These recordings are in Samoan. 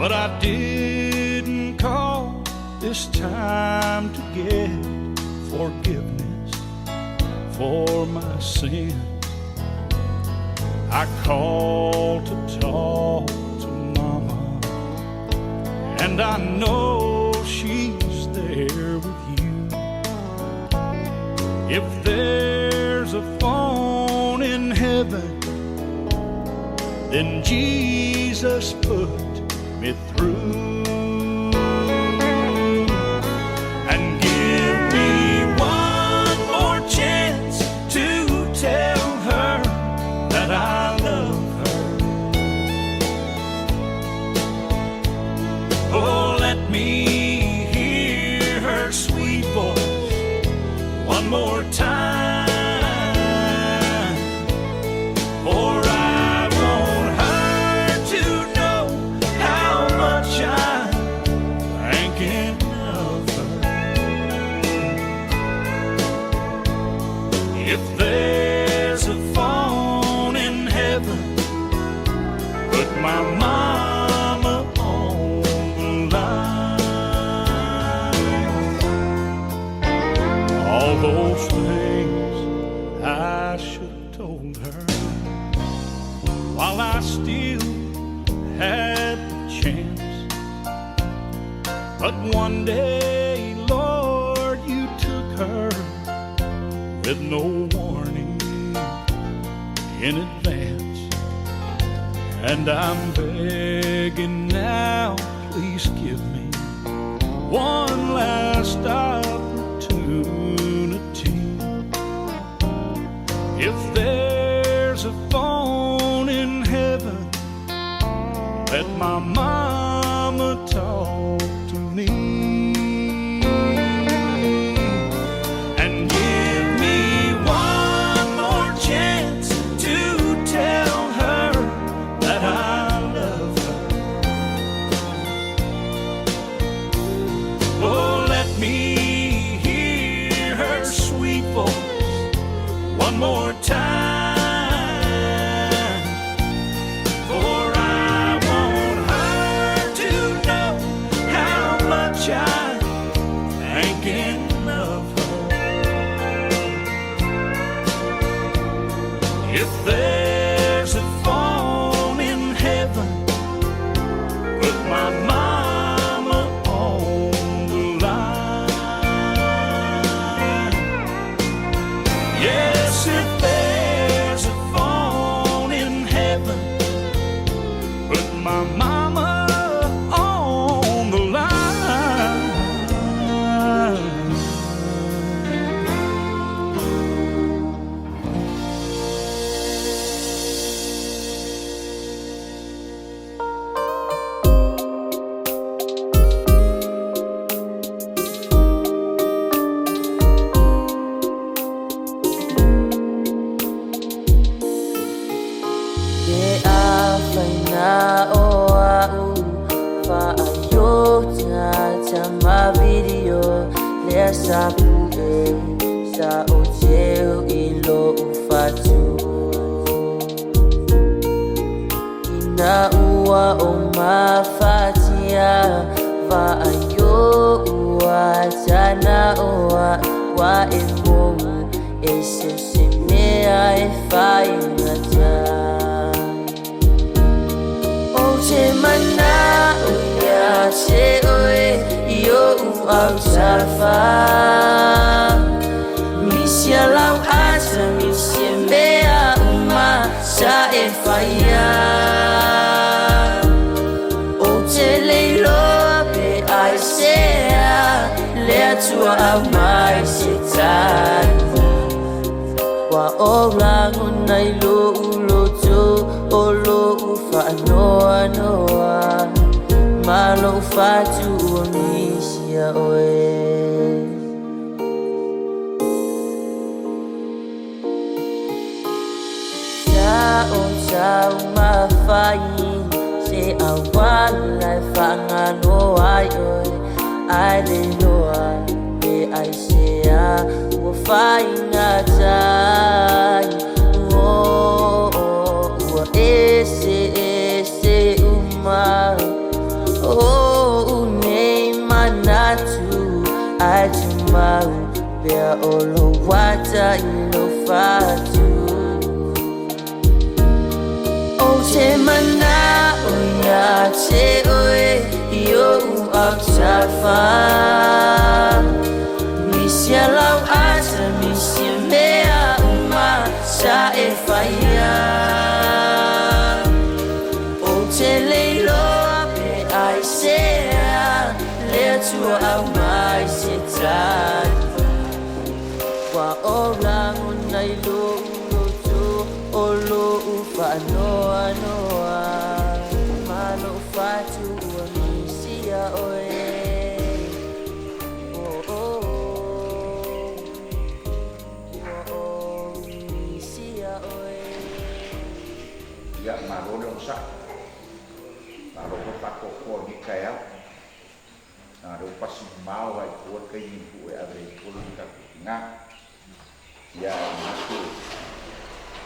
But I didn't call this time to get forgiveness for my sin. I called to talk to Mama, and I know she's there with you. If there's a phone in heaven, then Jesus put me through. And give me one more chance to tell her that I love her. Oh, let me hear her sweet voice one more time. For I want her to know how much I'm thinking of her. If there's a phone in heaven, put my mama on the line. All those things I should have told her while I still had the chance. But one day, Lord, you took her with no warning in advance. And I'm begging now, please give me one last opportunity. If there's a phone in heaven, let my mama talk to me. And give me one more chance to tell her that I love her. Oh, let me hear her sweet voice one more time. For I want her to know how much I'm thinking of her. If there's a phone in heaven, put my mama on the line. Yes, if there's a phone in heaven, put my mama on the line. Ke afaina o au whaaiota tama video lea sa pue sa o teu i lo ufatu. Ina ua o mafatia whaaio ua tana oa wa e mou e se se mea e whaingata. O te mana o ia te oe i o au tafa. Misia lau ata, misia mea uma sa e whaia. O te leiloa pe ai sea, lea tua au mai se tani. Wa o rango nei lo uloto, o lo uwhaanoa noa. Ma lo whatu o misia oe. Sa o tau mawhai, se awala e whangano ai oe. Ai le loa, e ai sea, ua whainga tai. Oh, oh, ua ese, ese uma. Ia o lou ata i lou fatu. Ou te mana'o iā te oe i o'u autafa. Misia lau ata, misia mea uma sa e faia. Ou te le iloa pe aisea le Atua aumai se tali. Ua ou lagona i lo'u loto o lo'u faanoanoa ma lo'u fatu ua misia oe. Oh, oh, ua ou misia oe. Ia, malo le onosai, malo foi le faatoatoa i lenei taeao. Na o lea ua pasi mamao lava i tua le taimi na tuu e ave ai i tua le tatou tina. Ia, ae manatu e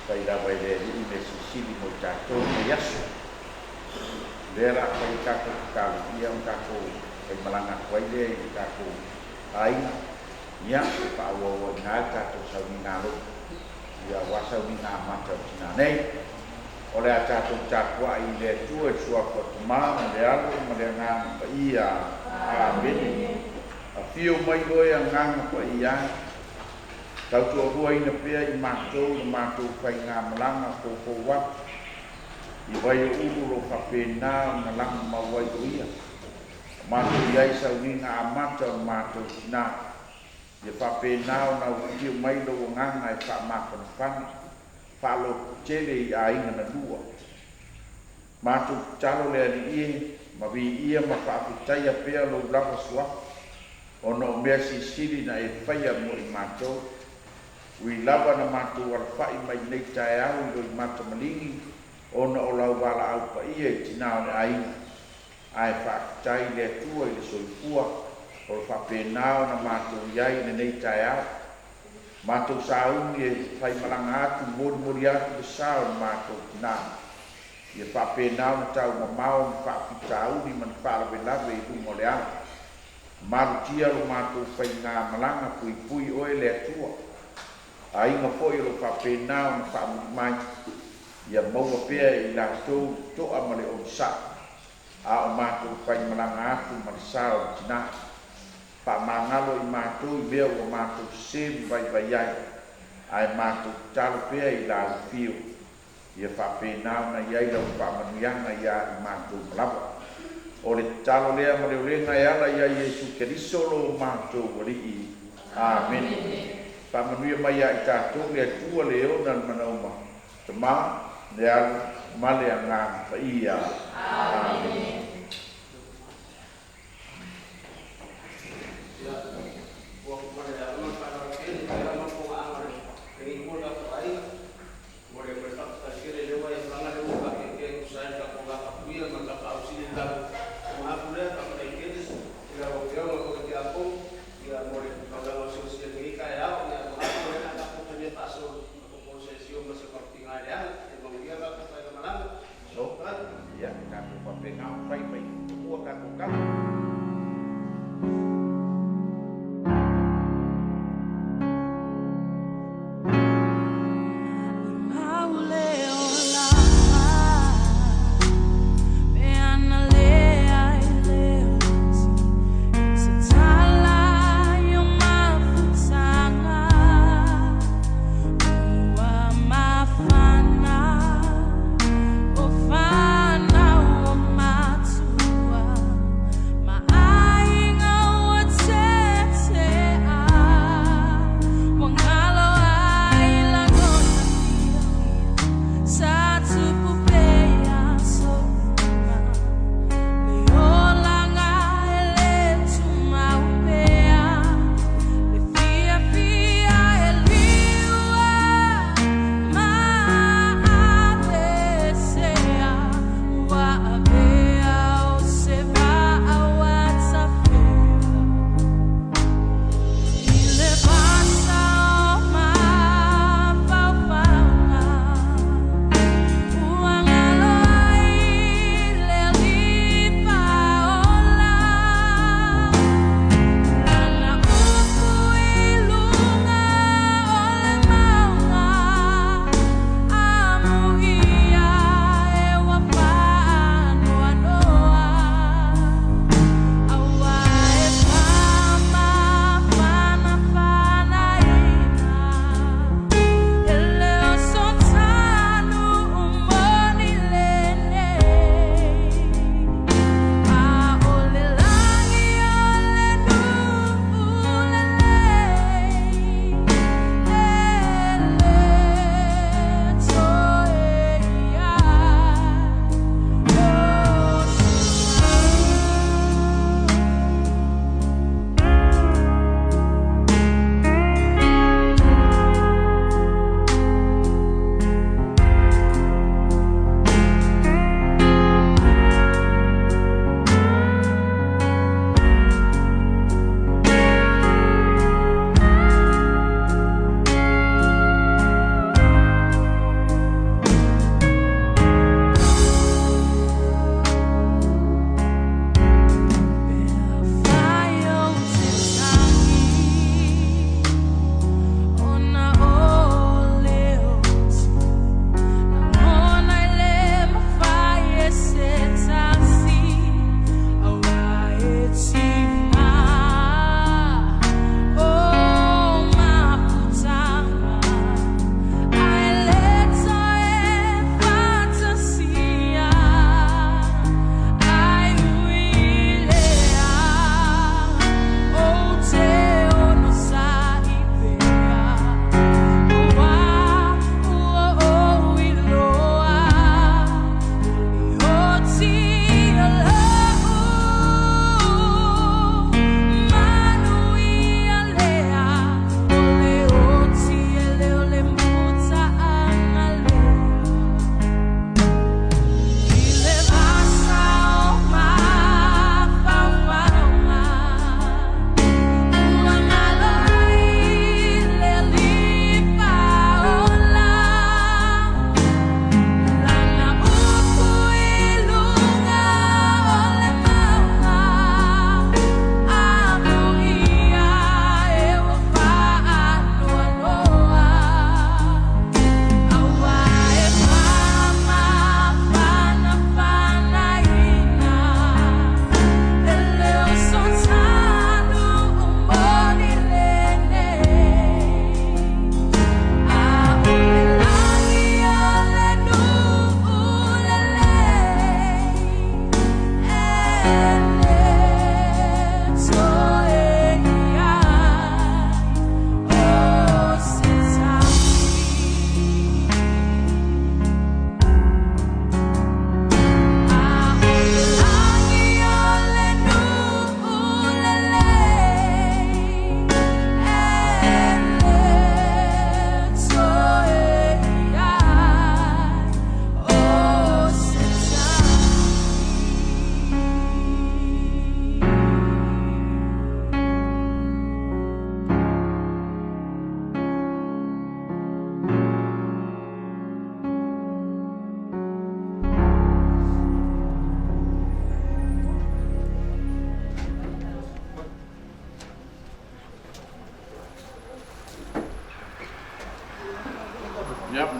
fai lava e le Alii mea silisili mo i tatou i lenei aso. O lea o le a fai a tatou tatalo, ia ona tatou faimalaga atu ai lea i le tatou aiga, ia, e faaauau ai i ina le tatou sauniga lotu, ia aua sauniga amata o le tina nei. O le a tatou tapuai i le Atua i le Suafa Tama ma le Alo ma le Agaga Paia. Amene. Afio mai oe Agaga Paia e, tautoaluaina pea i matou le matou faigamalaga foufou atu i Waioulu o lo o faapena ona lagomau ai o ia. O matou i ai sauniga amata o le matou tina. Ia faapena ona aufio mai lou Agaga e faamafanafana, faalototele i aiga na lua. Matou tatalo le Alii e, ma viia ma faafetaia pea lou lava suafa, ona o mea silisili na e faia mo i matou. Ui lava na matou alafai mai lenei taeao i loimata maligi ona o lau valaau paia i tina o le aiga, ae faafetai i le Atua i le soifua o lo faapena ona matou i ai i lenei taeao. Matou sauni e faimalaga atu, molimoli atu le sa o le matou tina, ia faapena ona taumamao ni faafitauli ma ni faalavelave i luga o le ala. Malutia lo matou faigamalaga, puipui oe le Atua. Aiga foi o lo faapena ona faamuli mai, ia maua pea e i latou le toa ma le onosai, a o matou faimalaga atu ma le sa o le tina. Faamagalo i matou i mea ua matou sese ma vaivai ai, ae matou tatalo pea i la afifio, ia faapena ona i ai lau faamanuiaga iā i matou uma lava. O le tatalo lea ma le olega e ala iā Iesu Keriso lo matou Alii. Amene. Faamanuia mai ia i tatou le Atua le ona le manaoma, Tama, le Alo ma le Agaga Paia. Amene. Ia, ua ma le avanoa faaaloalo tele i lau malofogaaga o lenei itu o le tatou aiga. Momoli atu ai le faafetai tele lea ua e malaga lea ua faakeakea e tusa ai le tatou vatapuia ma le Tapaau Sili i le Lagi. Ona manatu lea, faafetai tele i lau Afioga foi le Tiakono ia mo le taulaga osiosi i lenei taeao. Ia manatu o lea o le a tatou talia faasolo tatou polosesio ma si o tatou tina i le ala. Ia manuia la tatou faigamalaga. So, ia, tatou faapena ona fai mai muamua tatou tala.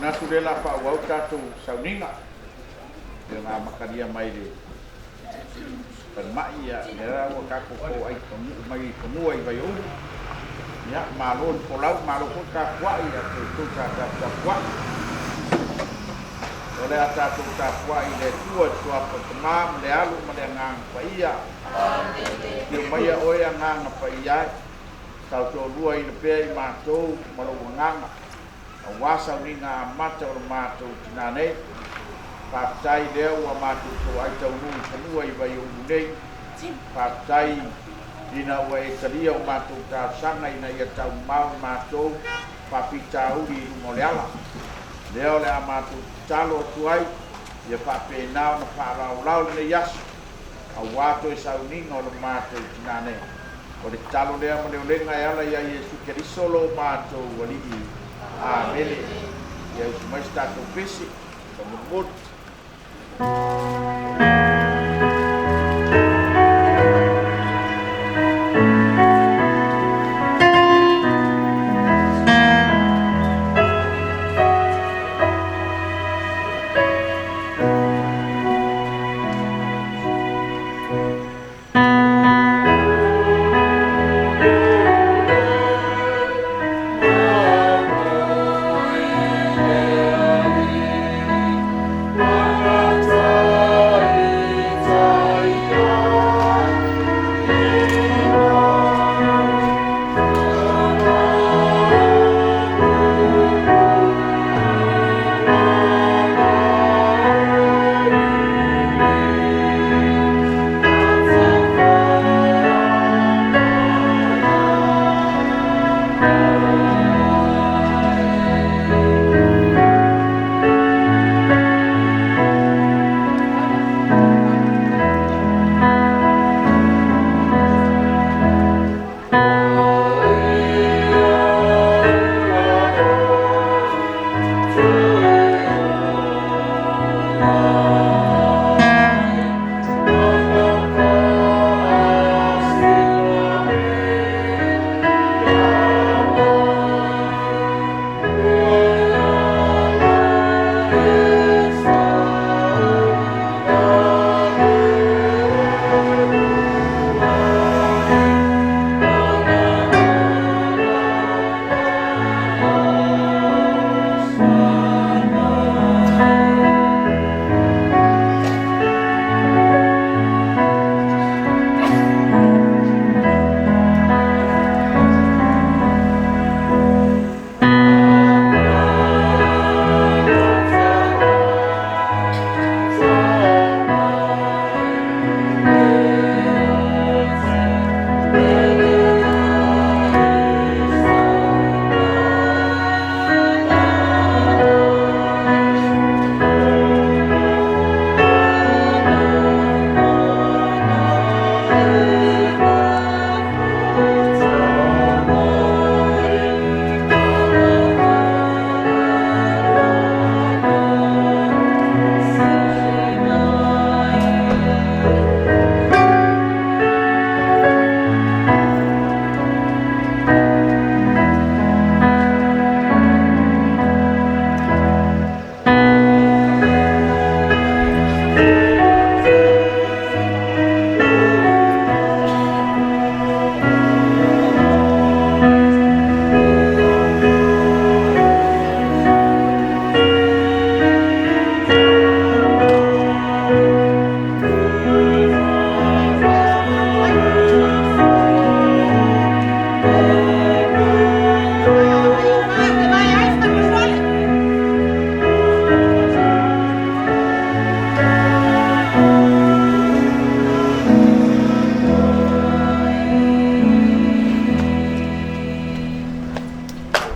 Manatu lea o le a faaauau le tatou sauniga pei ona amatalia mai le falemai. Ia, lea la ua tatou toai taunuu mai i fanua i Vaiulu. Ia, malo le folau, malo foi le tapuai ia te outou sa taputapuai. O le a tatou tapuai i le Atua i le suafa o le Tama ma le Alo ma le Agaga Paia. Afio maia oe Agaga Paia e, tautoalua pea i matou ma lou agaga, aua sauniga amata o le matou tinā nei. Faafetai lea ua matou toai taunuu i fanua i Vaiulu nei. Faafetai ina ua e talia o matou talosaga ina ia taumamao matou faafitauli i luga o le ala. Lea o le a matou tatalo atu ai, ia faapena ona faalaolao lenei aso, aua toe sauniga o le matou tinā nei. O le tatalo lea ma le olega e ala ia Iesu Keriso lo matou Alii. Amene. Ia usu mai se tatou pese, faamolemole.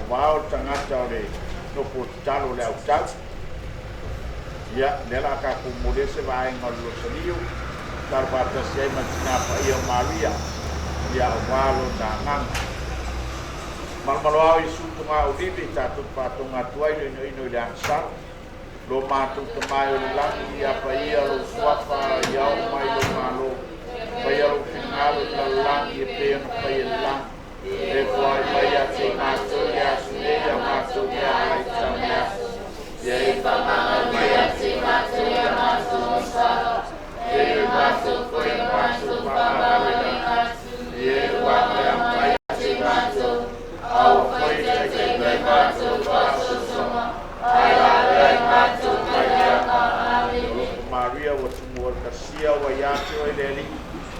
Vao le tagata o le nofo tatalo o le autau. Ia, lea o le a tatou momoli ai se vaega o le Losaliu, tatalo faatasi ai ma le Tina Paia o Maria, ia aua lona agaga. Malomaloao Iesu toga ulivi, tatou te faatoga atu ai le inoino i le agasala. Lo matou Tama e o le lagi, ia paia lou suafa, ia oo mai lou Malo, faia lou finagalo i le lalolagi e pei ona faia i le lagi. E foai mai ia te i matou le aso nei a matou meaai tau le aso. tumu o le kasia ua ia te oe le Alii,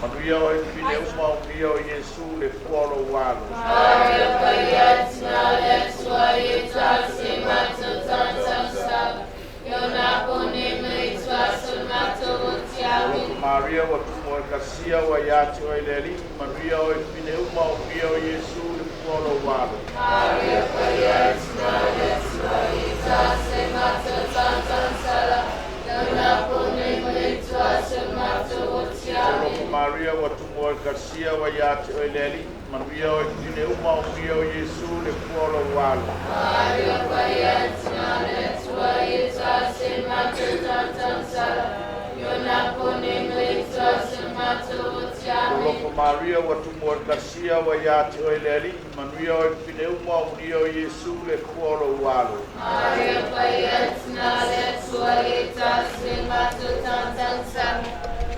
manuia oe fine uma aunia o Iesu le fua o lou alo. Maria Paia le Atua e tasi mato tantang sa. Yona pone me tua mato Alofa tiami. Maria ua tumu o le kasia ua ia te oe le Alii, manuia oe fine uma aunia o Iesu le fua o lou alo. Maria Paia le Atua e tasi mato tantang sa. Yona pone me tua mato tiami. Alofa Maria ua tumu o le kasia ua ia te oe le Alii, manuia oe fine uma aunia o Iesu le fua o lou alo. Maria Paia le Atua e tasi mato tantang sa. Yona pone me tua mato tiami. Alofa Maria ua tumu o le kasia ua ia te oe le Alii, manuia oe fine uma aunia o Iesu le fua o lou alo. Maria Paia le Atua e tasi mato tantang sa.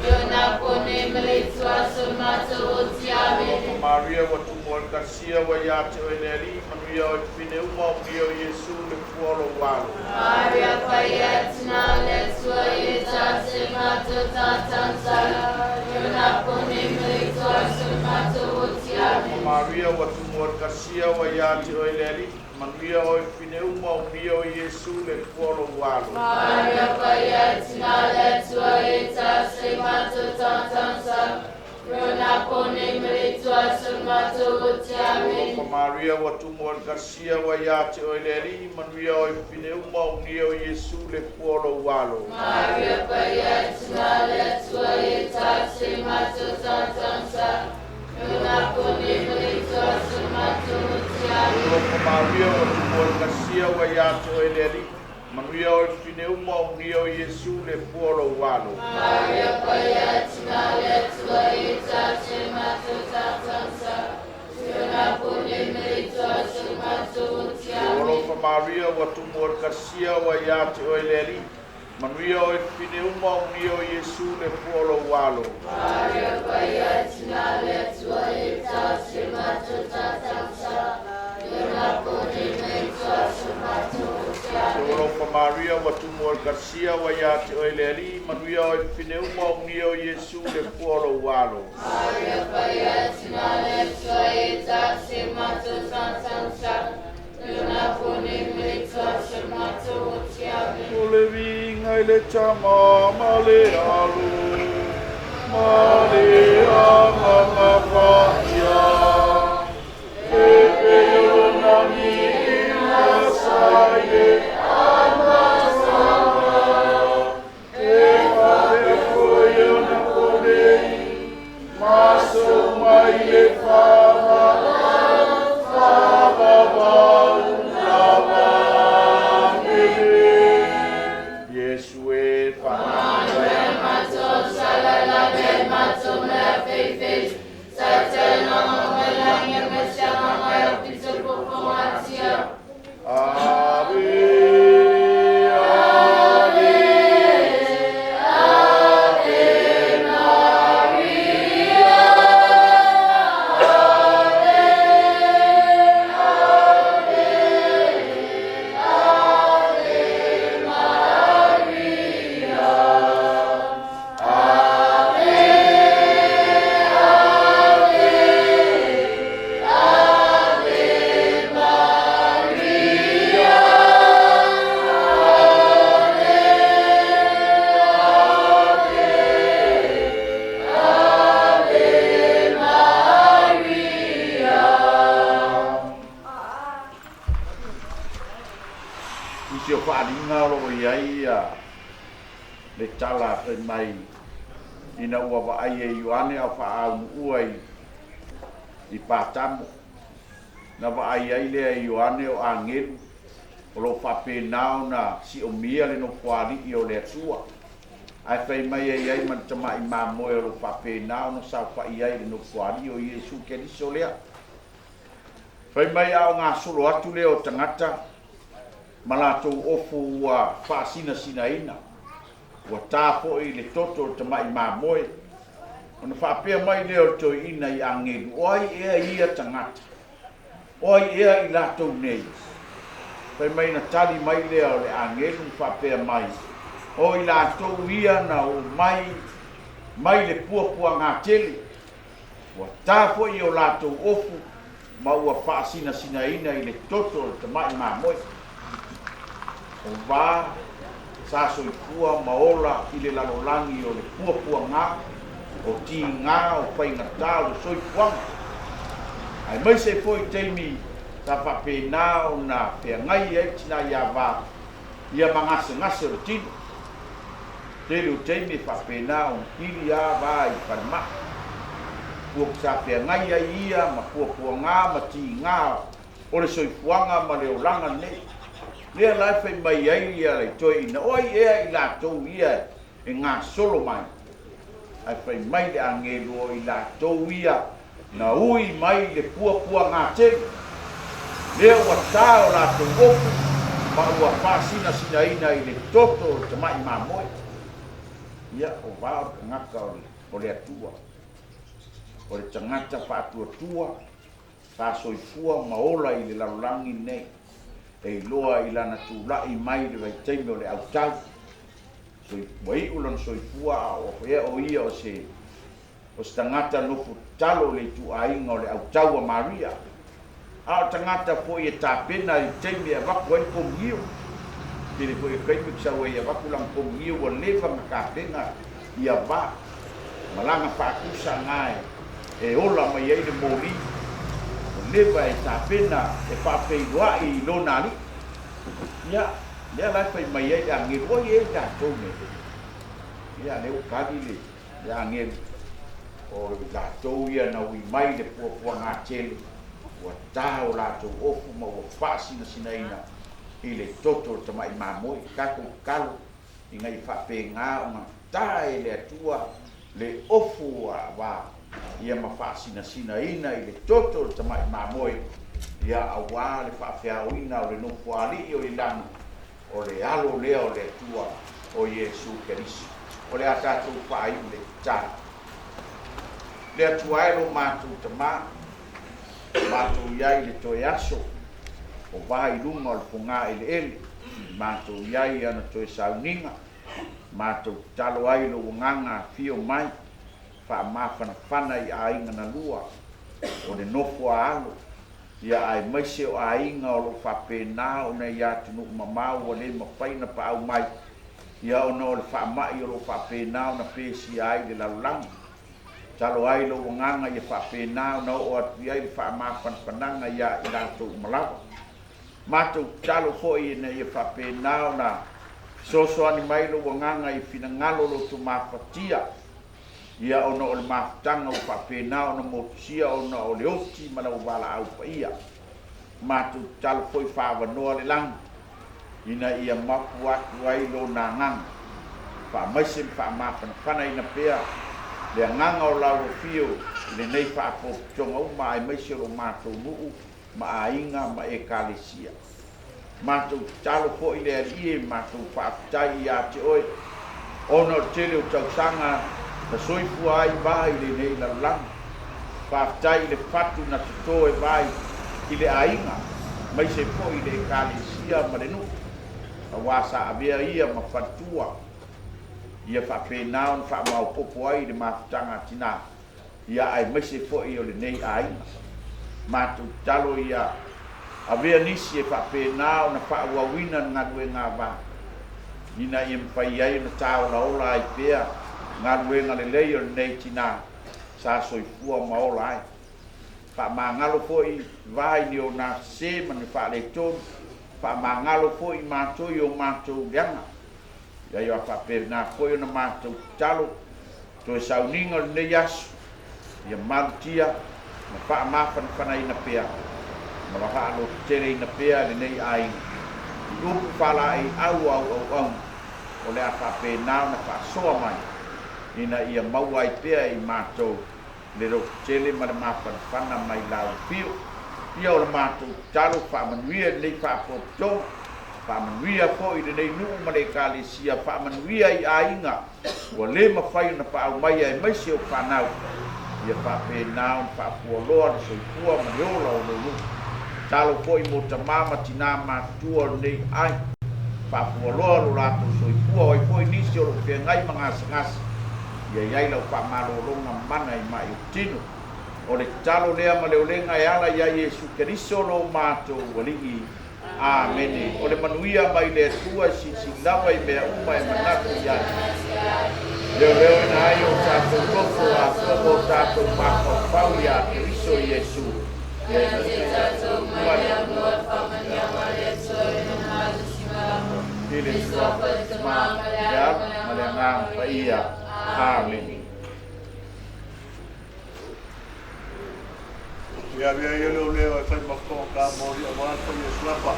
Yona pone me tua mato tiami. Alofa Maria ua tumu o le kasia ua ia te oe le Alii, manuia oe fine uma aunia o Iesu le fua o lou alo. Maria Paia le Atua e tasi mato tantang sa. Yona pone me tua mato tiami. Alofa Maria ua tumu o le kasia ua ia te oe le Alii, manuia oe fine uma aunia o Iesu le fua o lou alo. Maria Paia le Atua e tasi mato tantang sa. Yona pone me tua mato tiami. Alofa Maria ua tumu o le kasia ua ia te oe le Alii, manuia oe fine uma aunia o Iesu le fua o lou alo. Maria Paia le Atua e tasi mato tantang sa. Yona pone me tua mato tiami. Alofa Maria ua tumu o le kasia ua ia te oe le Alii, manuia oe fine uma aunia o Iesu le fua o lou alo. Maria Paia le Atua e tasi mato tantang sa. Yona pone me tua mato tiami. Alofa Maria ua tumu o le kasia ua ia te oe le Alii, manuia oe fine uma aunia o Iesu le fua o lou alo. Maria Paia le Atua e tasi mato tantang sa. Yona pone me tua mato tiami. Alofa Maria ua tumu o le kasia ua ia te oe le Alii, manuia oe fine uma aunia o Iesu le fua o lou alo. Maria Paia le Atua e tasi mato tantang sa. Yona pone me tua mato tiami. O le viga i le tama ma le alo, ma le Agaga Paia, e pei ona niina sa i le amataga, e faapea foi ona ponei, ma aso uma i le faavavau lava. Amene. Iesu e Mato salala mato me fefe. Satana me me shama me pito popomatia. Ave, Ave, Ave Maria. Ave, Ave, Ave Maria. Ave, Ave, Ave Maria. Ave, Ave, Ave Maria. Isi o faaaliga o loo i ai ia le tala fai mai ina ua vaai e Ioane ao faaaumuua i Patamo na vaai ai lea e Ioane o agelu o loo faapena ona siomia le nofoalii o le Atua ae fai mai ai ai ma le tama'i mamoe o loo faapena ona saofai ai le nofoalii o Iesu Keriso lea. Fai mai a o gasolo atu lea o tagata ma latou ofu ua faasinasinaina ua tā fo'i le toto o le tama'i mamoe ona faapea mai lea o le toeaina i agelu, o ai ea ia tagata, o ai ea i latou nei? Fai mai na tali mai lea o le agelu ma faapea mai O i latou ia na oo mai mai le puapuagatele, ua ta foi o latou ofu ma ua faasinasinaina i le toto o le tamai mamoe. O va sa soifua ma ola i le lalolagi o le puapuaga, o tiga, o faigata o le soifuaga, aemaise ai foi taimi sa faapena ona feagai ai le tina ia Va ia ma gasegase o le tino. Tele o taimi e faapena ona pili a Va i falemai. Pua sa feagai ai ia ma puapuaga ma tiga o le soifuaga ma le olaga lenei. Lea la e fai mai ai ia le toeaina, o ai ea i latou ia e gasolo mai? Ae fai mai le agelu, o i latou ia na ui mai le puapuagatele, lea ua ta o latou ofu ma ua faasinasinaina i le toto o le tamai mamoe. Ia, o va o le tagata o le Atua, o le tagata faatuatua, sa soifua ma ola i le lalolagi lenei, e iloa i lana tula'i mai i le vaitaimi o le autau, ua iu lona soifua a o ea o ia o se o se tagata nofo tatalo i le ituaiga o le autau a Maria, a o tagata foi e tapena i le taimi e avatu ai le komunio. Tele foi o taimi ou sau ai e avatu lana komunio ua leva na tapena ia va ma lana faatusa na e ola mai ai le moli, ua leva e tapena e faafeiloai i lona alii. Ia, lea la e fai mai ai le agelu, oi e i latou nei. Ia, lea ua tali le le agelu, o i latou ia na ui mai le puapuagatele, ua ta o latou ofu ma ua faasinasinaina i le toto o le tamai mamoe. Tatou tatalo ina ia faapena ona ta e le Atua le ofu a va ia ma faasinasinaina i le toto o le tamai mamoe, ia auā le faafeaoina o le Nofoalii o i lagi, o le Alo lea o le Atua, o Iesu Keriso. O le a tatou faaiu le tatalo. Le Atua e lo matou Tamā, matou i ai i le toe aso o va i luga o le fogā eleele, matou i ai i ana toe sauniga, matou tatalo ai i lou Agaga afio mai, faamafanafana i aiga na lua, o le nofo a alo, ia aemaise o aiga o lo o faapena ona i atunuu mamao ua le mafai ona paau mai, ia ona o le faamai o lo o faapena ona pesia ai le lalolagi. Tatalo ai lou Agaga ia faapena ona oo atu i ai le faamafanafanaga iā i latou uma lava. Matou tatalo foi ina ia faapena ona fesoasoani mai lou Agaga i finagalo o lo outou mafatia, ia ona o le mafutaga ua faapena ona motusia ona o le oti ma lau valaau paia. Matou tatalo foi faaavanoa le lagi ina ia mapu atu ai lona Agaga, faamaise ma faamafanafanaina pea le agaga o lau afio i lenei faapotopotoga uma aemaise o lo matou nuu ma aiga ma Ekalesia. Matou tatalo foi le Alii e matou faafetai ia te Oe ona o le tele o tausaga na soifua ai va i lenei lalolagi. Faafetai i le fatu na toto e va i le aiga, aemaise foi i le Ekalesia ma le nuu, auā sa avea ia ma faletua ia faapena ona faamaopoopo ai i le mafutaga a tinā, ia aemaise foi o lenei aiga. Matou tatalo ia avea nisi e faapena ona faaauauina le galuega a va, ina ia mafai ai ona tāolaola ai pea galuega lelei o lenei tinā sa soifua ma ola ai. Faamagalo foi va i ni ona sese ma ni faaletonu, faamagalo foi i matou i o matou leaga. Ia ia faapena foi ona matou tatalo toe sauniga o lenei aso, ia malutia ma faamafanafanaina pea ma faalototeleina pea lenei aiga i upu faalaeiau a au auauna o le a faapena ona faasoa mai ina ia maua ai pea i matou le lototele ma le mafanafana mai lau afio. Ia o le matou tatalo, faamanuia i lenei faapotopotoga, faamanuia foi i lenei nuu ma le Ekalesia, faamanuia i aiga ua le mafai ona paau mai aemaise o fanau, ia faapena ona faafualoa le soifua ma le ola o lou nuu. Tatalo foi mo tamā ma tinā matutua o lenei aiga. Faafualoa lo latou soifua, o ai foi nisi o lo o feagai ma gasegase, ia i ai lau faamalologa mana i ma'i o tino. O le tatalo lea ma le olega e ala iā Iesu Keriso lo matou Alii. Amene. O le manuia mai le Atua e silisili lava i mea uma e manatu i ai, leoleoina ai o tatou toto atoa ma o tatou mafaufau iā Keriso Iesu. I le Suafa o le Tama ma le Alo ma le Agaga Paia. Amene. Ia avea ia lou leo e fai ma fofoga moli aua le paia suafa.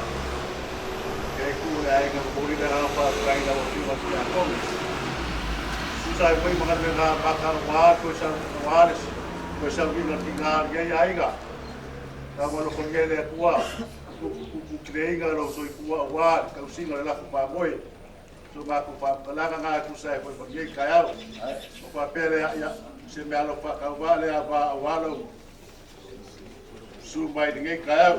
Ia e tuu le aiga momoli le agaga faafetai i lau Afioga i le Tiakono. Tusa ai foi ma galuega amata aua le toe sauniga o le tiga o lenei aiga. Tau alofagia e le Atua tuputuputileina lou soifua aua le tausiga o le lafo mamoe. So matou faamatalaga na e tusa ai foi ma lenei taeao. O faapea lea, ia, se meaalofa faatauvaa lea aua lou susu mai i lenei taeao.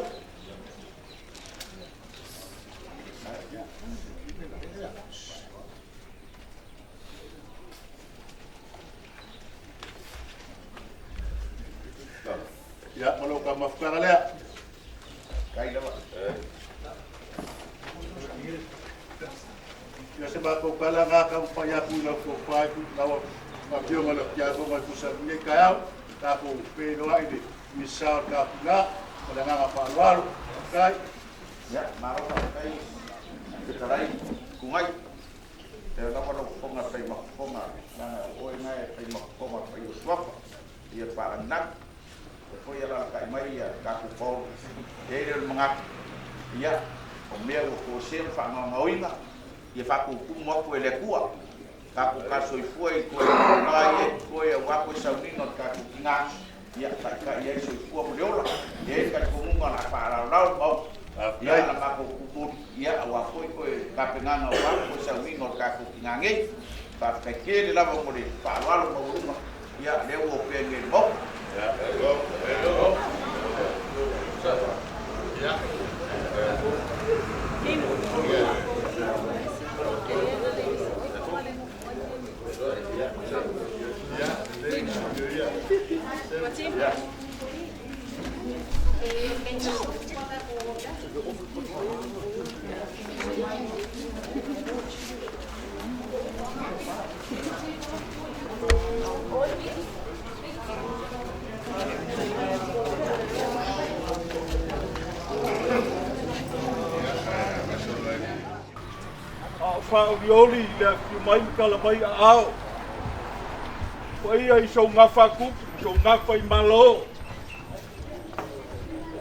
Ia, ma lou taumafataga lea. Ia se matou tala na taumafai atu i lau tofa i lau Afioga i le Tiakono e tusa ai ma lenei taeao, tatou feiloai i le Minisita o le tatou Tina. Ma le agaga faaaloalo. Faafetai. Ia, malo faafetai fetalai Tugai. Lea lava lau fofoga e fai ma fofoga, leaga o oe na e fai ma fofoga o le paia o Suafa, ia faalagilagi. E foi alalatai mai ia tatou paolo. E i ai lea o le manatu, ia, o mea ua toesea ma faagaogaoina, ia faatutumu atu e le Atua. Tatou tala soifua i toe tulaga ia e totoe aua toe sauniga o le tatou tina, ia taitai ai soifua ma le ola. E i ai le talitonuga o le a faalaolao le Maota, ia na matou tumoli, ia aua foi toe tapenaga aua toe sauniga o le tatou tina nei. Faafetai tele lava mo le faaaloalo maualuga, ia lea ua opea nei i le Maota. A o faaolioli i le afifio mai ma tala mai aao. Paia i sou gafa tupu, sou gafa i Malo.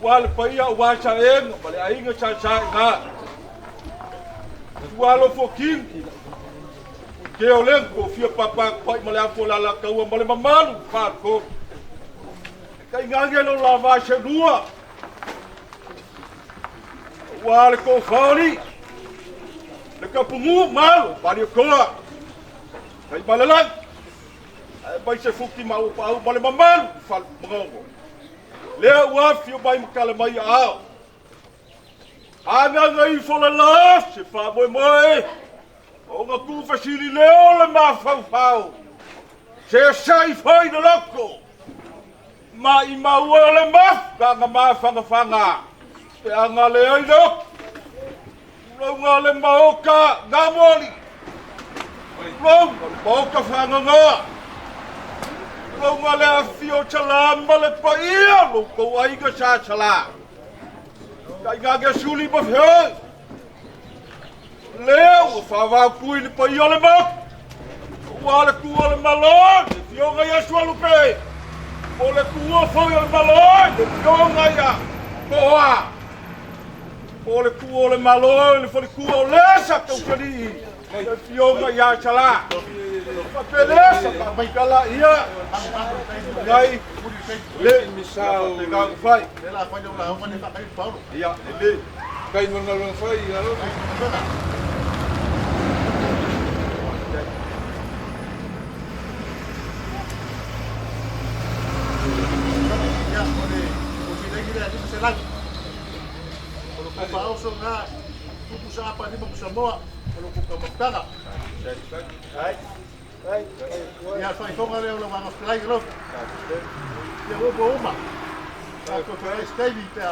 Aua le paia aua Saega ma le aiga sa Saega. Tua alofo kini. Ke o le ko fia papa pai ma le afo la la kaua ma le mamalu faatolu. Kai ngage lo la va se lua. Ua le ko faoli. Le kapungu malo pali koa. Kai malalang. Ai mai se fuki ma u pau ma le mamalu fal mangongo. Lea ua fio mai ma kala mai ao. Aga ngai fo le la se fa moe moe. O nga ku fasili le o le mafaufau. Se sai fai le loko. Ma i maua le maf, ka nga mawhangawhanga. Pe anga le ai loko. Longa le maoka ngā moli. Longa le maoka whanganga. Longa le awhio chala ma le paia lo kou aiga sa chala. Kai ngā ke suli ma whioi. Lea ua whawau kui le paia le maoka. Ua le kua le malo, le fioga ia sualupe. O le kua foi o le malo, le fioga ia koa. O le kua o le malo, le fole kua o lesa tausali. Le fioga ia chala. Papelesa, papaikala ia. Ngai, le misao te fai. Ia, le. Kai mo ngā fai, alo. Ia, o le o silegi le alima se lagi. O lo faaoso na tupu Tusa apa ni ma Samoa o lo kuka mafutaga. Ia faifoga lea o lau agafelai alofa. Ia ua ua uma. Tatou feoai se taimi pe a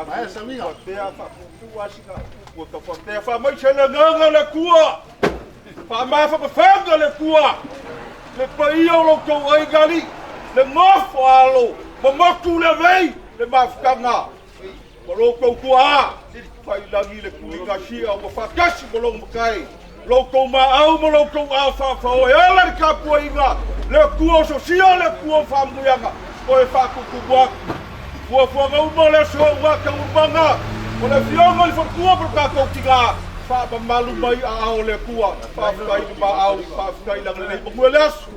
maea le sauiga. Ua faamaise le agaga o le Atua, faamafapafaga le Atua, le paia o lo outou aiga alii, le nofo a alo, ma motu le avei, le mafutaga, ma lo outou tuaa, failagi le tuligasia ua faatasi ma lona matai, lo outou maau ma lo outou ao faafao e ala le tapuaiga, le Atua o sosia, le Atua o faamanuiaga, toe faatutumu atu. Fuafuaga uma o le aso aua taualumaga, o le afioga i le faletua ma lo tatou tina, faamamalu mai aao o le Atua, faafetai le maau, faafetai le agalelei, manuia le aso.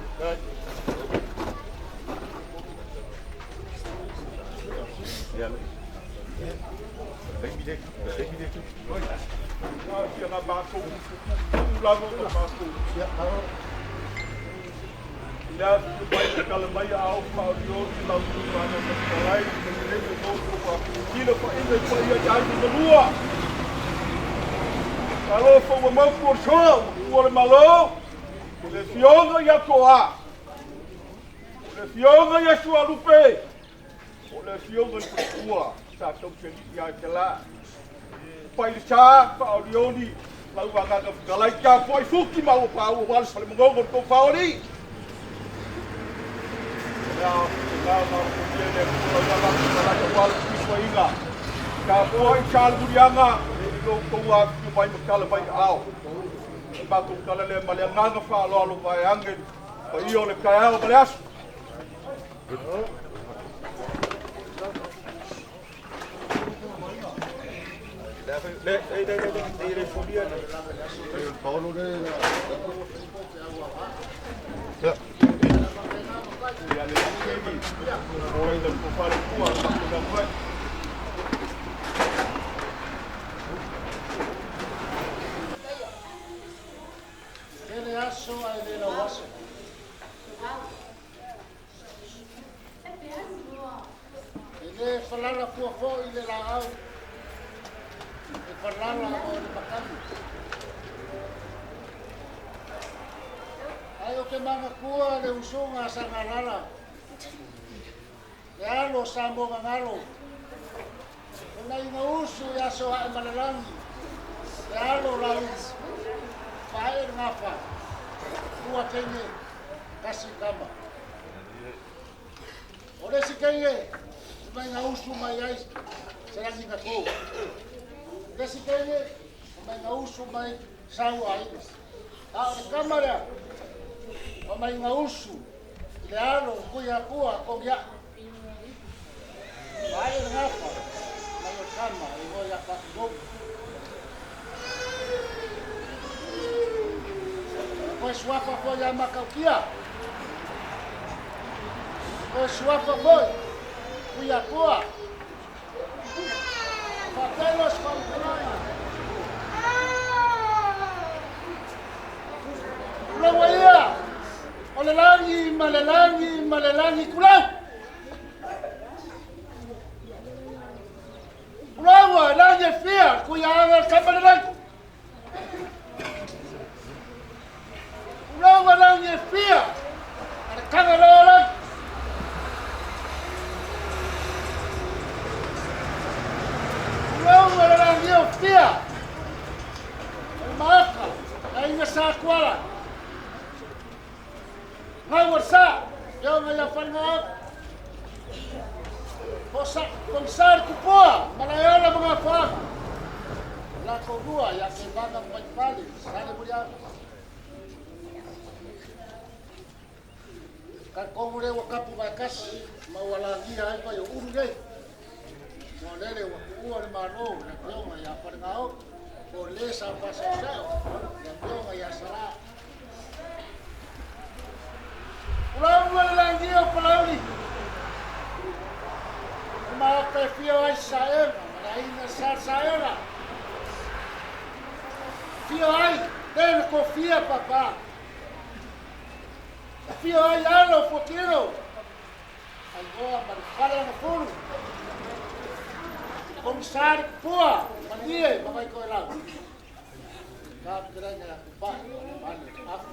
Alofa ua mautu o le soa, ua tua le Malo, o le afioga ia Toa, o le afioga ia Sualupe, o le afioga i le faletua sa tausialii ia te la. Pai le sa, faaolioli, lau agaga fetalai, tapuai futi ma ua paua aua le falemanono o le tou faaoli. O le a agaga o le molia le Atua lau agaga fetalai aua le tuisuaiga. Tapuai sa le muliaga, i lo outou afifio mai ma tala mai aao. O le matou tala lea ma le agaga faaaloalo vaeane paia o le taeao ma le aso. Tele aso ae le lau aso. E le falala fua foi le laau, e falala o le makani. Ai o te manatua le usoga a Sagalala, le alo o Samoa gagalo, o nai gausu i aso ae malalagi, le alo o Lauli, faaee le gafa, lua teine, tasi tama. O le isi teine, mai gausu mai ai se lagi na tou. O le isi teine, mai gausu mai sau aiga. A o le tama lea, o mai gausu i le alo o Tuiatua Togiai. Faaee le gafa, mai o tama i igoa ia Faatulou. E toe suafa foi ia Matautia. E toe suafa foi Tuiatua. Faapea se faamatalaga. Tulaua ia, o le lagi ma le lagi ma le lagi tulau. Tulaua, lagi e fia, kuiaga le kama le lagi. Tulaua lagi e fia, a le kaga loa lagi. Tulaua le lagi o fia, o le maaka, la inga sa kuala. Ngau o sa, ioga ia wharinga Kong sa le kupua, malaeola ma ngā whaanga. La kōrua ia te vanga mai pale, sa le muriaga. Ka kongu le ua kapu vai kasi, ma ua lagia ai vai o uru nei. Mo lele ua kuua le malo, le pionga ia wharingao, o le sa whasau sao, le pionga ia sara. Ulaua le langia o Palauli. O maaka e fia ai saega, ma le aina sa saega. Fia ai, tena ko fia papa. Fia ai alo fotiro. Ai goa ma le fale ana fulu. Komisari pua, Malie ma Vaitoelau. Ka fetalaiga ia Tupai ma le Afu.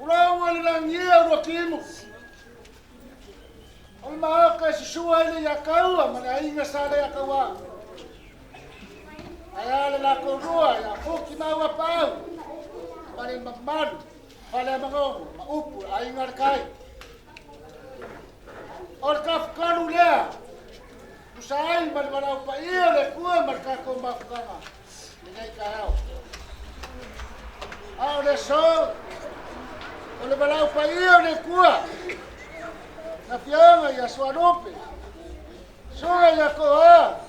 Ulauga le lagia o Luakimu. O le maoka e susua ai le Iakaua ma le aiga sa le Iakaua. Ae a le latou lua ia Fuki ma Uapaau ma le mamalu Faleamagogo ma upu le aiga le Kai. O le tafatolu lea, tusa ai ma le valaau paia o le Atua ma le tatou mafutaga i lenei taeao. A o le aso, o le valaau paia o le Atua, na Afioga ia Sualupe, Susuga ia Toa,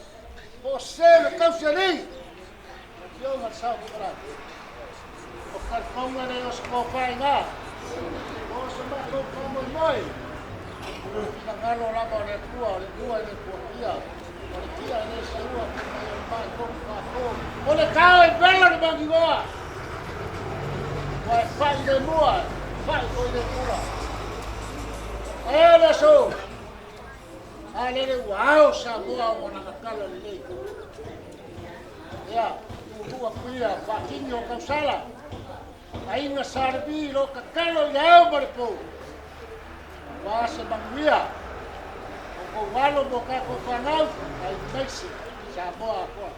po o se le tausialii, le Afioga i le Sao Faapalagi. O talifoga lea o se tofa i ina, po o se matou faamoemoe, o le finagalo lava o le Atua, o le lua e le fuatia, o le tia e le saua, fai mai o le mai tonu faato, o le tao e vela le mangigoa, ua e fai le mua, fai foi le pula. E le aso, a lele ua ao Samoa o ona lelei. Ia, tuutuu atu ia, faatini o tausala, aiga Sa Levi lo tatalo i le ao ma le pou. Ua se manuia, o kou alo mo tatou fanau, aemaise Samoa atoa.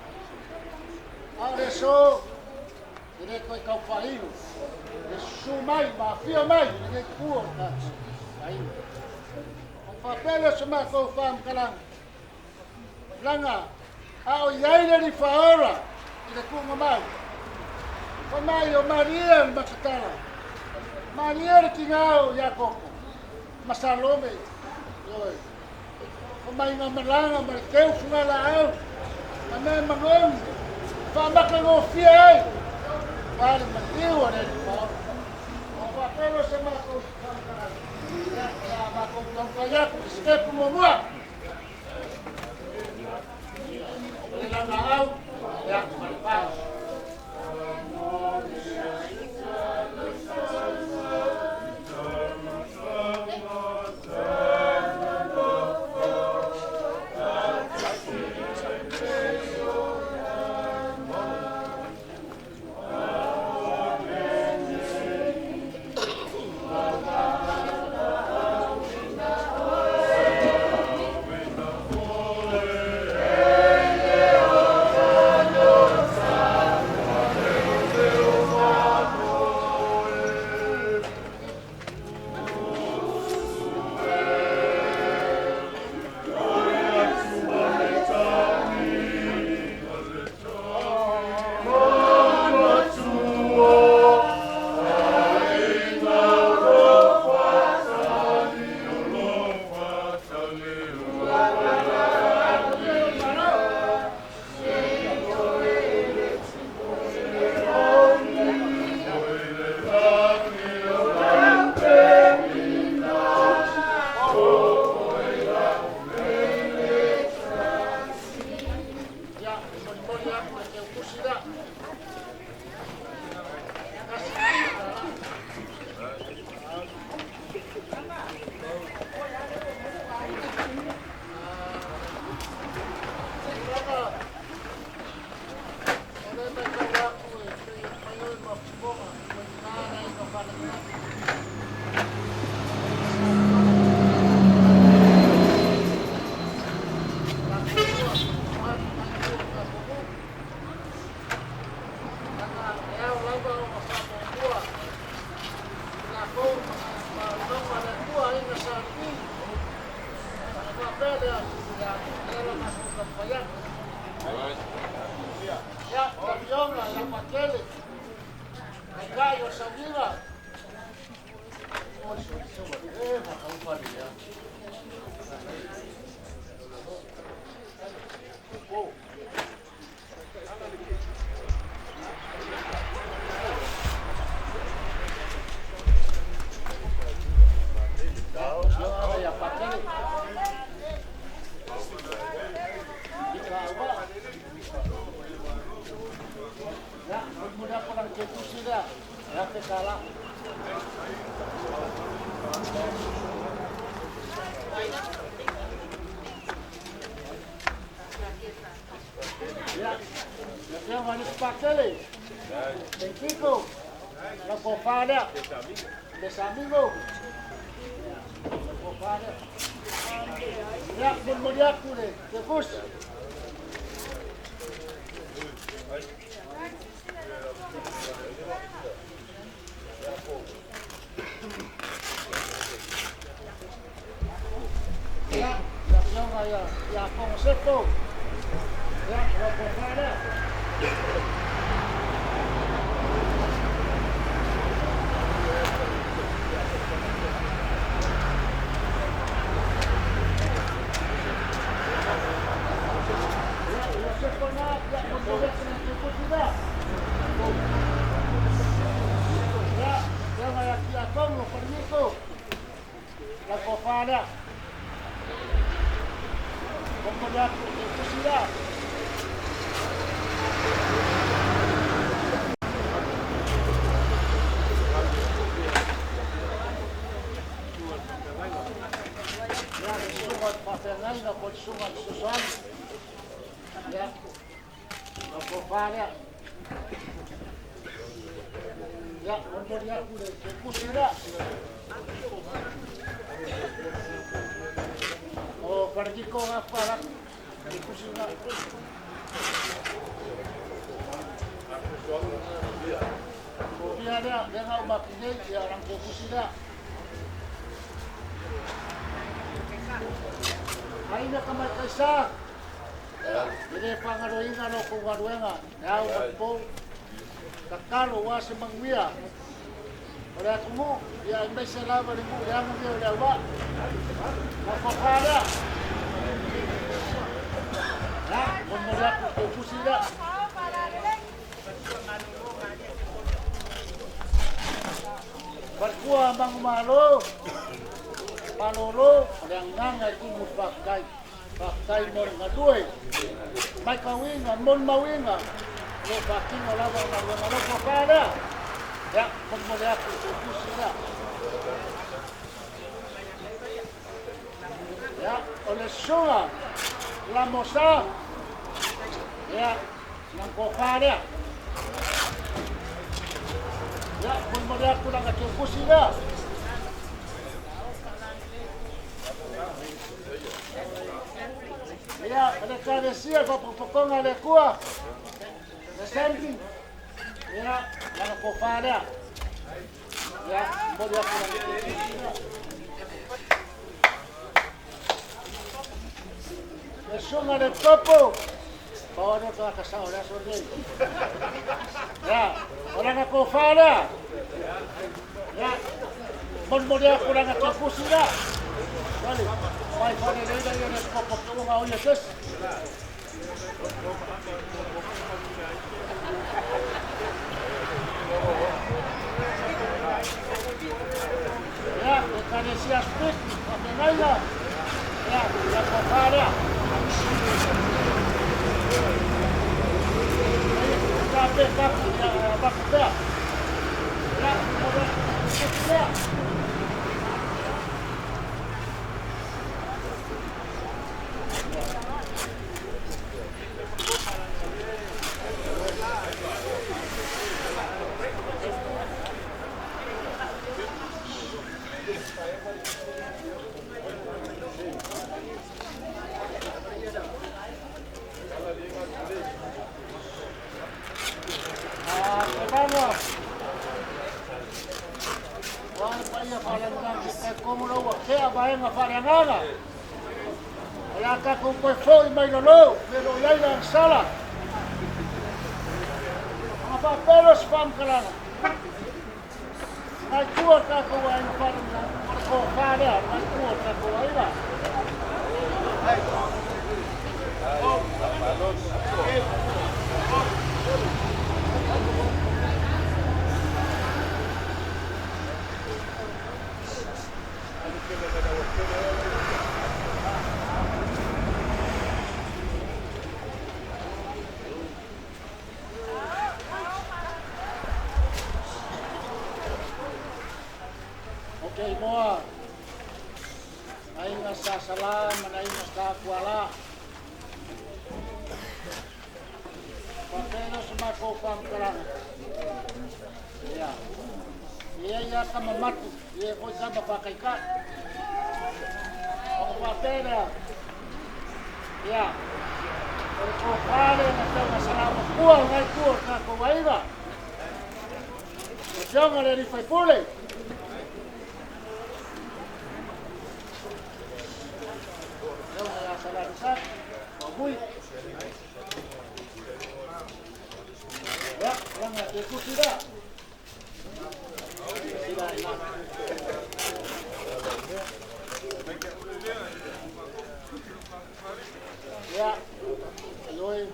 A o le aso, e le toe tau faailo, le susu mai ma afio mai i lenei itu o le tatou aiga. O faapea lea o se matou faamatalaga, laga a o i ai le Alii Faaola i le tuuga mau. Fai mai o Maria le Makatala, Maria le tiga o Iakopo ma Salome, ioe. Fai mai na malaga ma le teu fugalaau ma mea magogi, faamakagofie ai, ua le maliu a le Alii Faaola. O faapea lea o se matou faamatalaga. Ia, o le a matou taumafai atu i sitepu muamua. O le lagaau, ia, ma le pau. Ia, e molimoli atu le teutusi lea. Tulaga o lea e matau atu e pei e fai oe ma fofoga, ua ina le aiga faalavelave. Laga e ao lava ona faamuamua i latou ma lauga a le Atua aiga Sa Levi. Ona faapea lea, ia, lea la matou taumafai atu. Ia, le Afioga ia Patele, Taitai o le Sauniga. Afioga ia Patele. Ia, molimoli atu lana teutusi lea, e $1,000. Manipatele. Tenkiko. La kofa lea. Les amigo. La kofa lea. Ia, molimoli atu le kekusi. Ia, le afioga ia Kogosepo. Ia, lau kofa lea. Ia, Iosepo na, ia, molimoli atu le kekusi lea. Ia, afioga ia Tiakono Falemiko. Lau kofa lea. Molimoli atu le kekusi lea. Ia, le susuga o le faafeagaiga po o le susuga i le fesoasoani. Ia, lau kofa lea. Ia, molimoli atu le kekusi lea. O Falemiko gafa la kekusi lea. Ia lea, lea au makinei, ia lang kekusi lea. Aina ka mai kaisa. E le faagaloina lo kou galuega, e ao ma le pou. Tatalo ua se manuia. O le atunuu, ia aemaise lava le nuu leaga nei o le auvaa. Lau kofa lea. Ia, molimoli atu i tou fusi lea. Faletua Manumalo, Malolo, o le agaga e tumu i le faafetai. Faafetai mo le galue. Matauina, molimauina, o lo o faatino lava le galuega. Lau kofa lea. Ia, molimoli atu i tou fusi lea. Ia, o le susuga Lamosa, ia, lang kofa lea. Ia, molimoli atu lana kekusi lea. Ia, o le Ekalesia faapotopotoga a le Atua, le Assembly, ia, lana kofa lea. Ia, momoli atu lana kekusi lea. Le susuga le Topo, pau lava lea o le tagata sao o le aso lenei. Ia, o lana kofa lea. Ia, molimoli atu lana kekusi lea. Vale, mai faaleleina ia le potopotoga o ia se isi. Ia, Ekalesia Spik, faafeagaiga, ia, ia kofa lea. Ia, pe tapu, ia, avatu pea. Ia, molimoli atu lana kekusi lea. Tevana, ua le paia faalalulagi e komo lau ua tea vaega faaleagaga. O le a tatou toe fo'i mai lalo, me lo o i ai le agasala. Ona faapea lea o se faamatalaga, nai tua o le tatou aiga faalalulagi, o le tofa lea, o le nai tua o le tatou aiga. Ou te igoa aiga sa Sala ma le aiga sa Tuala. Faapea lea o se matou faamatalaga. Ia. E i ai lava tama matu, e i ai foi tama faataitai. Ona faapea lea, ia, o le tofa lea na tau na salaumatua o lena itu o le tatou aiga. Le Afioga i le Alii Faipule. Afioga ia Salani Maumui. Ia, langa te kusi lea. Sila ina. Ia, ioe.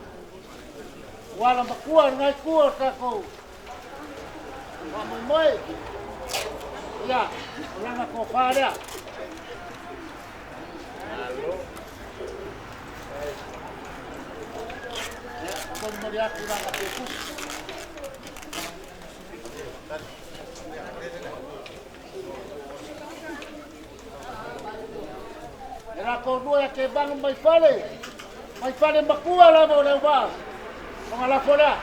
Ua makua ngai kua o takou. Faamoemoe. Ia, o lana tofa lea. Ia, molimoli atu lana pekusi. E latou lua ia te vanu mai fale, mai fale makua lava o Leuvaa, ona lafo lea.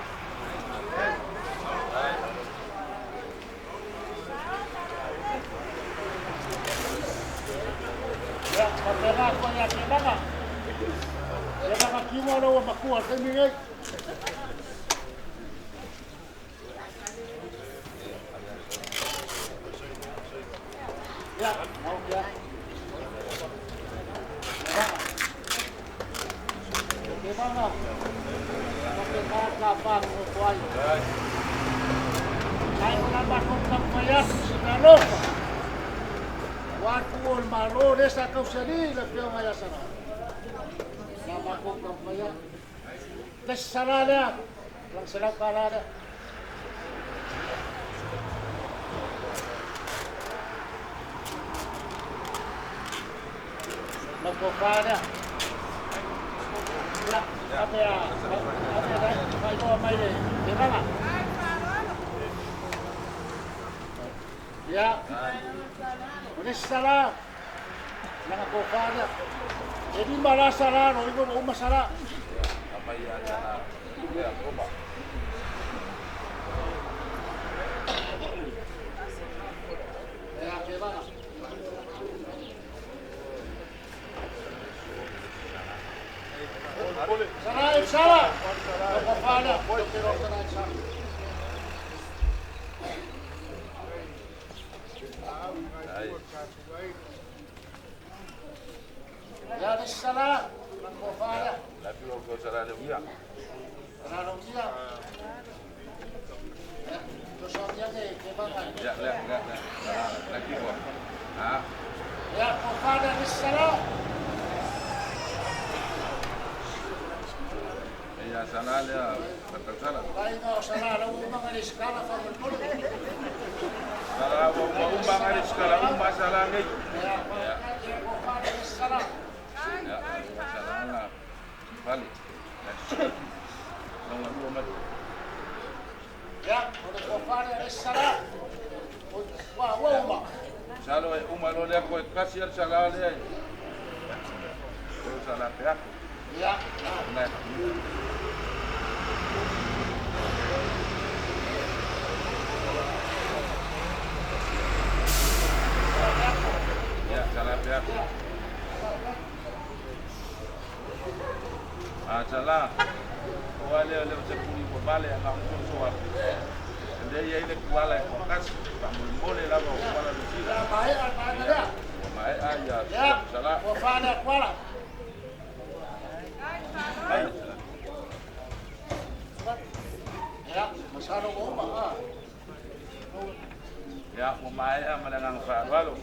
Ia, faapena atu ai ia Tevaga. Tevaga kiuga o ua matua i le taimi nei. Ia, mau ia. Tevaga, faapena ka pānonofo ai. Ai o la matou taumafai atu se talofa. Ua atu o le Malo lea sa tausali le afioga ia Sala. La matou taumafai atu. Le sala lea, lang selau tala lea. Lau tofa lea. Ia, ave a, ave a, faailoa mai le Tevaga. Ia, o le isi sala, lana tofa lea. E 5 la sala, lo igo uma sala. Ia, Tevaga. Sala e sala. Lau tofa lea. Te sala e sala. Ia, le isi sala, lana tofa lea. Sala lau tia. Ia, tosoania ke Tevaga. Ia, tofa lea le isi sala. Laiga o sala lau umanga le skala faamolemole. Ia, ia, tofa lea le isi sala. Ia, o le tofa lea le isi sala. Ua, ua uma. Salo e uma lo lea koe kasi al sala lea. O sala pe aku. Ia, Nai. Ya, sala pe aku. Ah, sala. O ale le se puni ko bale nga so so a. Le ia ile kuala e ko kasi. Pa mole lava o kuala do sila. Ia, mae al mae lea. O mai a ya Ia, sala. tofa lea kuala. Ai. Ia, masalo ua uma. Ah. Ya, o mai a ma le ngang fa walo.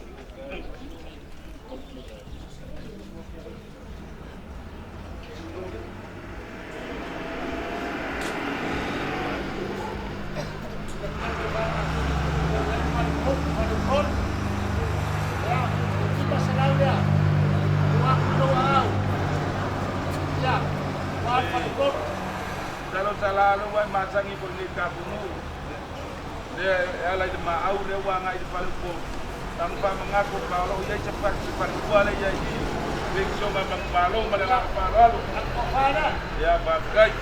Ia, 500 lea. Ua aku i lou aau. Ia, ua alu faletolu. Salo sala lo wai masangi ko ni ka kunu. Le ala i ma au le wa ngai fale ko. Tang pa mangako pa lo ia se pa se pa ku ale ia i. Le so ma ma lo ma le la pa lo. Tofa lea. Ya ba kai.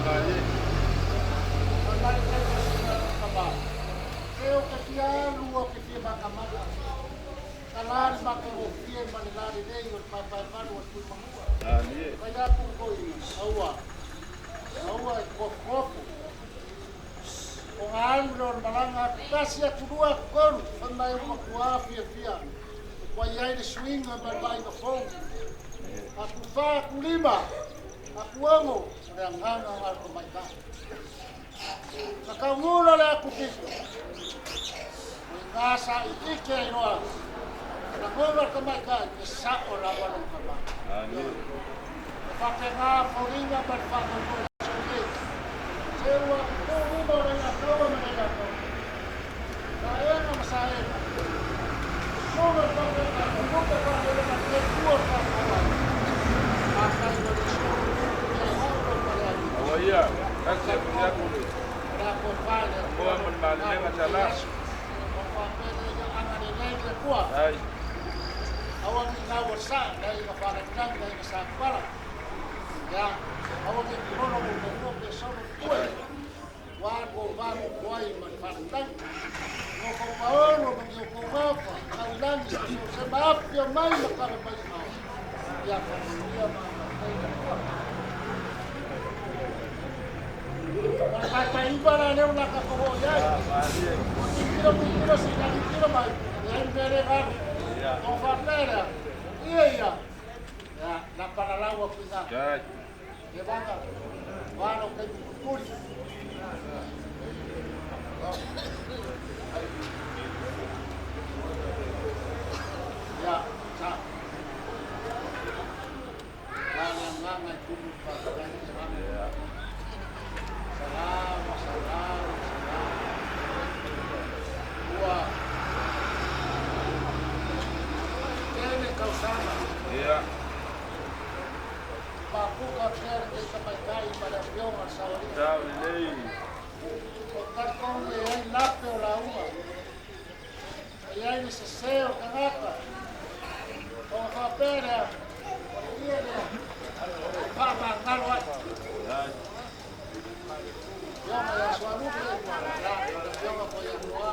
Mai le taimi o kama. Se o ke fia alu o ke fia makamaka. Ka la le matagofie ma le lalelei o le paepaevalu o le Tuimanua. Fai atu foi aua, aua e tofotofofu. O ga alu lea o le malaga atu tasi atu lua atu tolu, fai mai ua matuā fiafia. Ua i ai le suiga ma le vaaiga fou. Atu fa atu lima, atu ono, o le agaga na o le tamaitai. Na taugula le atu pito. O i ina sa i'ike ai loa e lagona le tamaitai e sa'o lava lona tamā. E faapena foliga ma le faamoemoe i le aso lenei. Se ua tuu lima o le Aigatauga ma le Aigatauga, Saega ma Saega, susuga i le faafeagaiga, lupe faalelega le Atua o le tatou aiga. Afai ua le solo ia e au lau palealii. Talitonu o le a tofa i le Atua lau finagalo i lenei aso. Ona faapea lea, ia agalelei le Atua. Aua ne i gau o le saa, le aiga faalagilagi, le aiga Satupala. Ia, aua ne i kilolo lou toalua pe solo le tue. Ua le tou va muamua ai ma le faalagilagi. Ni outou paolo ma ni outou gafa, taulagi ma so o se maafia mai ma tala mai i ao. Ia faamanuia ma agalelei le Atua. O le paepaeiva la lea ua tatou oo i ai. Ua tilotilo tilotilo se i tilotilo mai, leai le mea lea e galo. Ona faapea lea, ia ia, ia, na palalau atu i ina. Levaga, ua lou taimi mulimuli. Ia, sa. La le agaga e tumu i le faafetai i le agaga. Salama, salama, salama. Ua tele tausaga. Mapuka pea le taitamaitai ma le afioga a le Saoalii. O talitonu e i ai lape o lauga, e i ai le sese o le tagata, ona faapea lea, o le ie lea e faamagalo ai. Afioga ia Sualupe, ia, o le afioga foi ia Noa.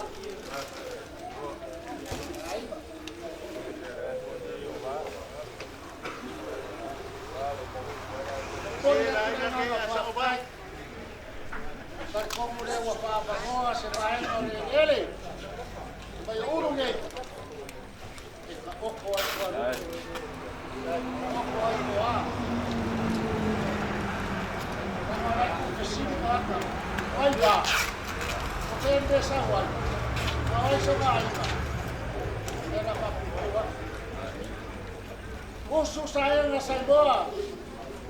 Aiga. Momoli atu le agaga faafetai. Talitonu lea ua faaavanoa se vaega o le eleele mai o Ulu nei e taoto ai Sualupe, taoto ai Noa. Leaga o la e tuufesili tagata, o ai la? O fea le mea e sau ai? A o ai sona aiga? Lea na faapuupuu atu. Usu saega Saimoa,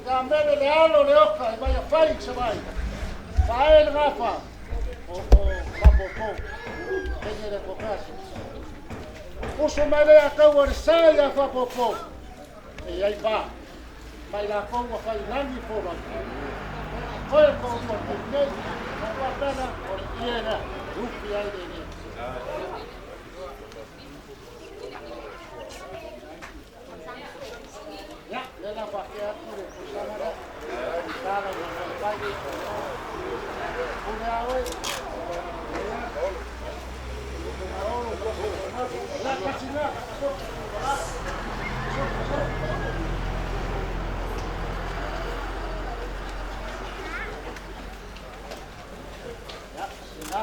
ia mele le alo le oka e mai afai se vai. Fae le gafa o faapopo pene le kokasi. Usu mai le ataua le sa ia faapopo e i ai fa. Mai lakou ua fai lagi folau. Koe ko ua te nei, ua pena o le ie lea, ufi ai le le. Ia, lea la faapea atu le tausaga lea. Tala ua fai. Pule a oe. La kasina, Ia, sina.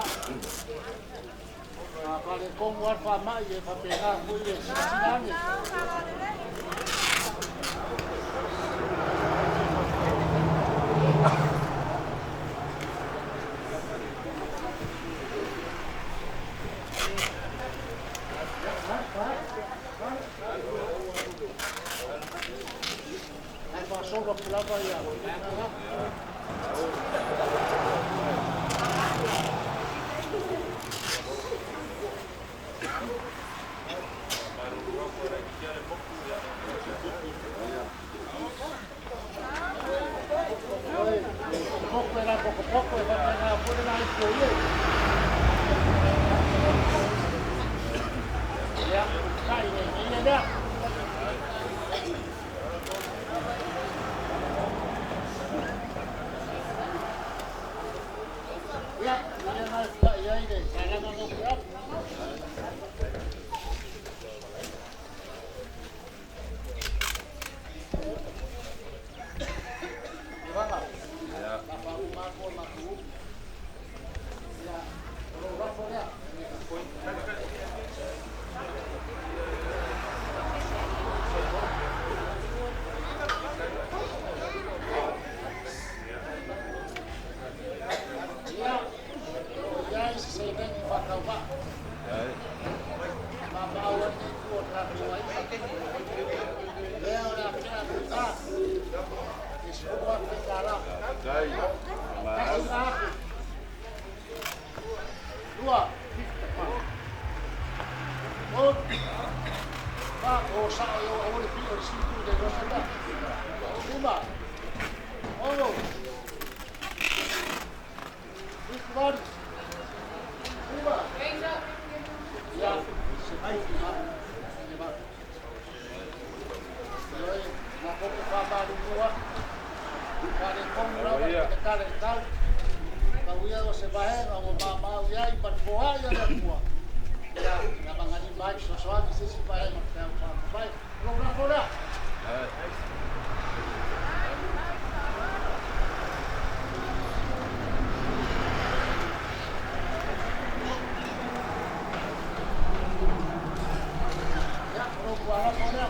A faaletonu lava le faamai e faapena foi le silasila ane. Ae faasolo atu lava ia. Oi, poko e la poko poko e faapena foi le la itu ia. Ia, tai le ia lea. 5, 6, 7, 8, 9, ia, 15. Ioe, na koko whāmāru mua, whare kongu rawa, te kare tau, kau ia o se vahenga o mamau iai ma le foai a le Atua. Ia, na magalima ai fesoasoani se isi vaega o le feau faamavae. O lou lafo lea. Ia, o lou tualafo lea.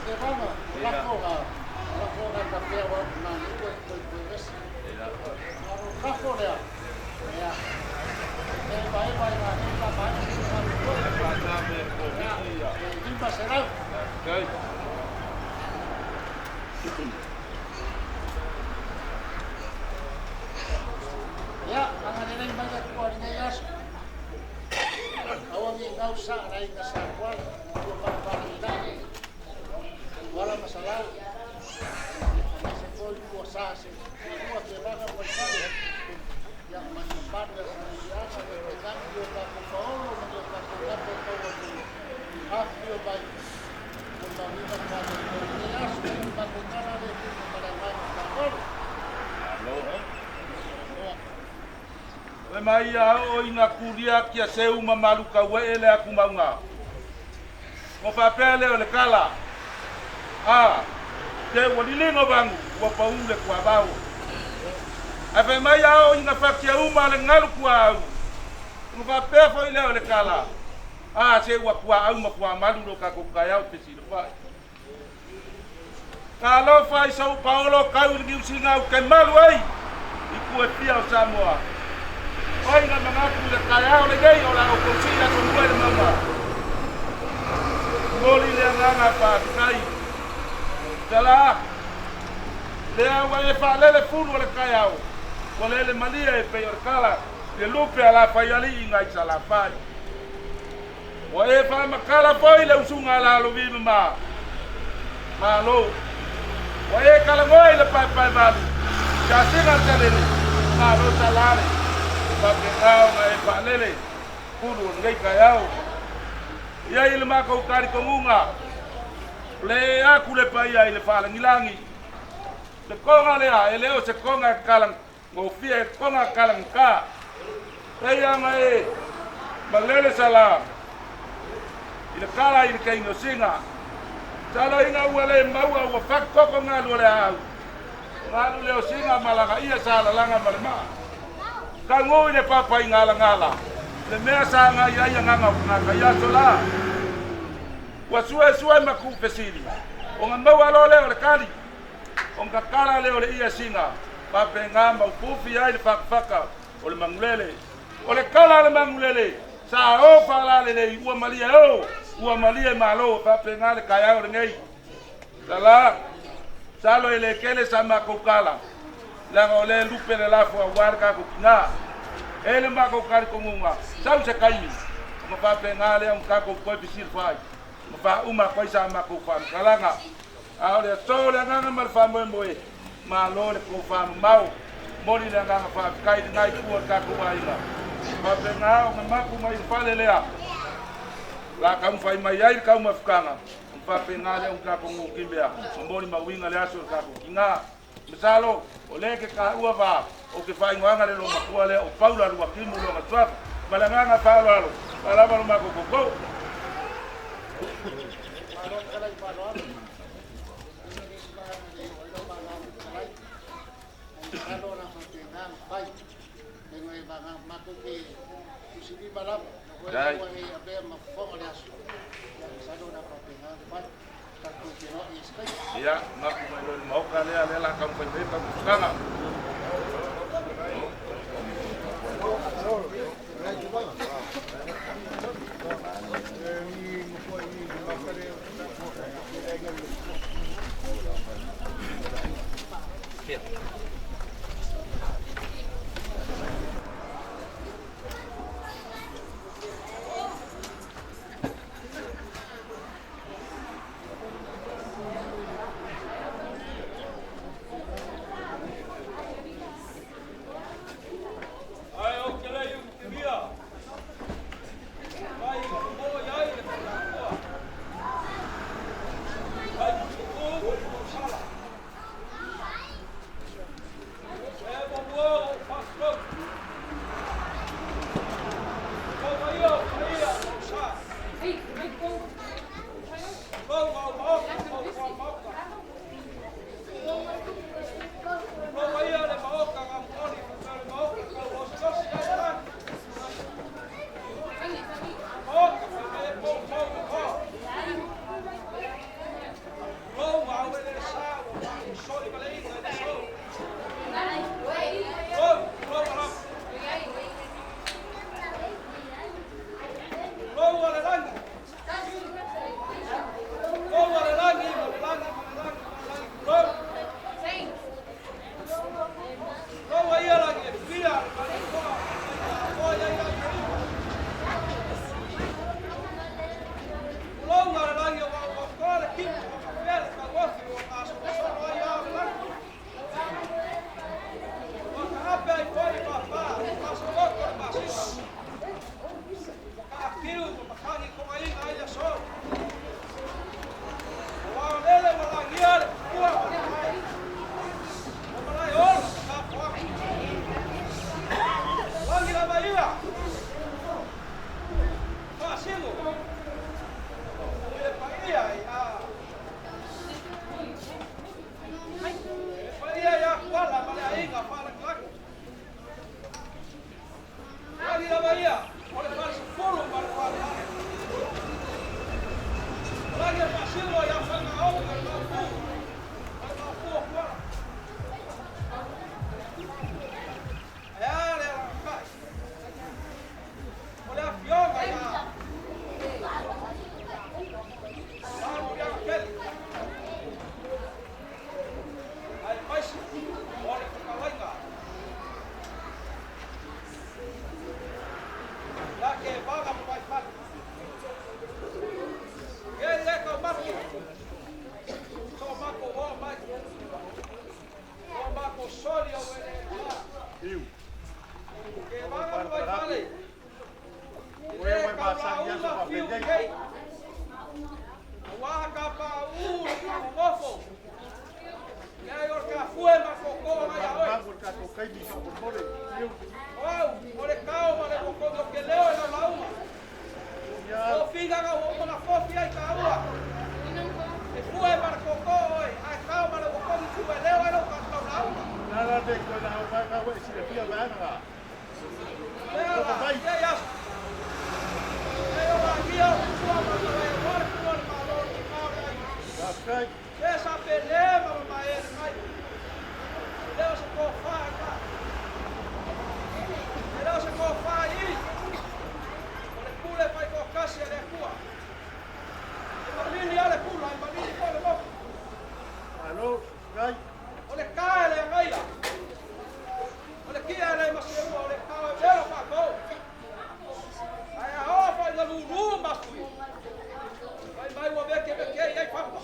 Tevana, o lafo ga tapea wa na ni ko ko ko vesi. Aro lafo lea. Ia. E vai vai na ni pa mai ni sa ko. Ia, e 500. Ia, anga nei mai ka ko ni nei aso. Aua mi ngau sa rai ka sa kwa, ko pa pa ni la. Wala masala. Se foi ko sa se ko te vaga ko sa. Ia man pa de sa ia sa de ka yo ka ko paolo ma yo ka ko ka ko ko ko. Afio bai. Ko ma mi ma pa de ko ni aso pa ko kala de ko para mai ka ko. Le mai a o ina kuria kia seu mamalu kau e le aku maunga. Mo whapea leo le kala. A, te ua lilingo vangu, ua paule kua vau. Ai whai mai a o ina whakia uma le ngalu kua au. Mo whapea foi leo le kala. A, se ua kua au ma kua malu lo kako kai au te sila whai. Ka alofa i sau paolo kau i niusinga au ke malu ai. I kua fia o Samoa. Oi ngā mangaku le kai ao le nei o la o kousia ko mua le maunga. Moli le anganga whākitai. Tala, le au e whaalele fulu o le kai ao. Ua lele malia e pei o le kala. Le lupe a la whaiali i ngai sa la whai. Ua e whaamakala foi le usunga a la alovi ma. Malo. Ua e kalangoi le pai pai malu. Kia singa talele. Malo talale. Pape ngao nga e whaalele. Fulu o ngai kai ao. Ia i le mākou kari kongunga. Le aku le paia i le whalangilangi. Le konga lea, e leo se konga e kalang, ngofia e konga kalang ka. Eia nga e, malele sala. I le kala i le keingo singa. Salo inga ua le maua ua whakoko ngalu le au. Ngalu leo singa malaga ia sa lalanga ma le maa. Ka ngui le papa i ngala ngala. Le mea sa nga ia ia nganga o ngaka ia sola. Ua sue sue maku fesili. O ngā maua lo leo le kali. O ngā kala leo le ia singa. Pape ngā maupufi ai le whakawhaka o le mangulele. O le kala le mangulele. Sa o whalale le ua malia o. Ua malia malo. Pape ngā le kai au le ngei. Lala. Salo e le kele sa makou kala. Langa o le lupe le lafo a warka ko kina. E le makou kari kongunga. Sau se kaimi. Ma pape ngā le ang kako koe pisil whai. Ma wha uma koe sa makou whamkalanga. A o le ato le anganga ma le whamoe moe. Ma lo le ko whamu mau. Mori le anganga whakai le ngai kua kako wainga. Pape ngā o ngā maku mai whale lea. La kaum whai mai ai le kaum mafukanga. Pape ngā le ang kako ngūkimbea. Mori mawinga le aso le kako ki ngā. Misalo, o le ke ka ua wā, o ke whaingoanga le lo makua le o paula lua kimu lo ngatuafa. Malanganga whaalo alo, whalama lo mako koko. Dai. Ia, maku mai lo le maoka lea lea la kau whai pepa mufukanga. Kaimi faamolemole. Fiu. O au, o le kao ma le mokogi o ke leo e laulauga. Ia. O figa ga ua uma na fofi ai kāua. E fua e ma le koko oe, ae kao ma le mokogi tu e leo ai lau laulauga. La la le ko na au mai ka we silafia vaega la. Lea la, ia ia. E o la ia o tua ma le e o le kua le malo le kao le ai. Faafetai. Se sa pe le ma ma e le mai. Leo se ko fa ka. E leo se ko fa i. O le pule fai ko kasi e le kua. E malili ale pula, e malili ko le moku. Malo, faafetai. O le ka e le angaia. O le kia e le maseua, o le kao e velo whakou. Ai a hoa whai na lulu masui. Vai mai ua veke veke i ai whapa.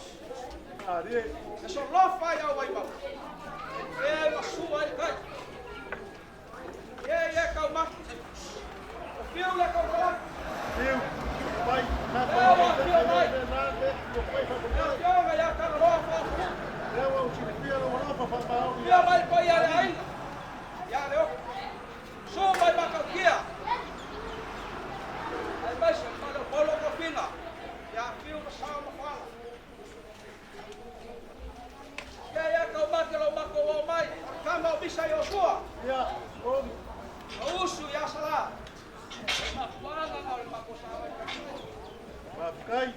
Arie. E so lofa i au vai mau. E masua i kai. Ie ie kau maki. O fiu le kau kalaki. Fiu. Mai. Na E ua fio mai. Na le ua fai E faamolemole. afioga ia Tangaroa whaofu. Lea ua ou silafia lou alofa faamaoni. Fia mai pa ia le aina. Ia le oko. Su mai makaukia. Ai mai se ma le polo kofinga. Ia fiu ma sao ma whala. Ia ia kau maki lau mako o mai. Kama o misa i o sua. Ia, o O usu ia sala. Mafuanga ngau le mako sa mai. Faafetai.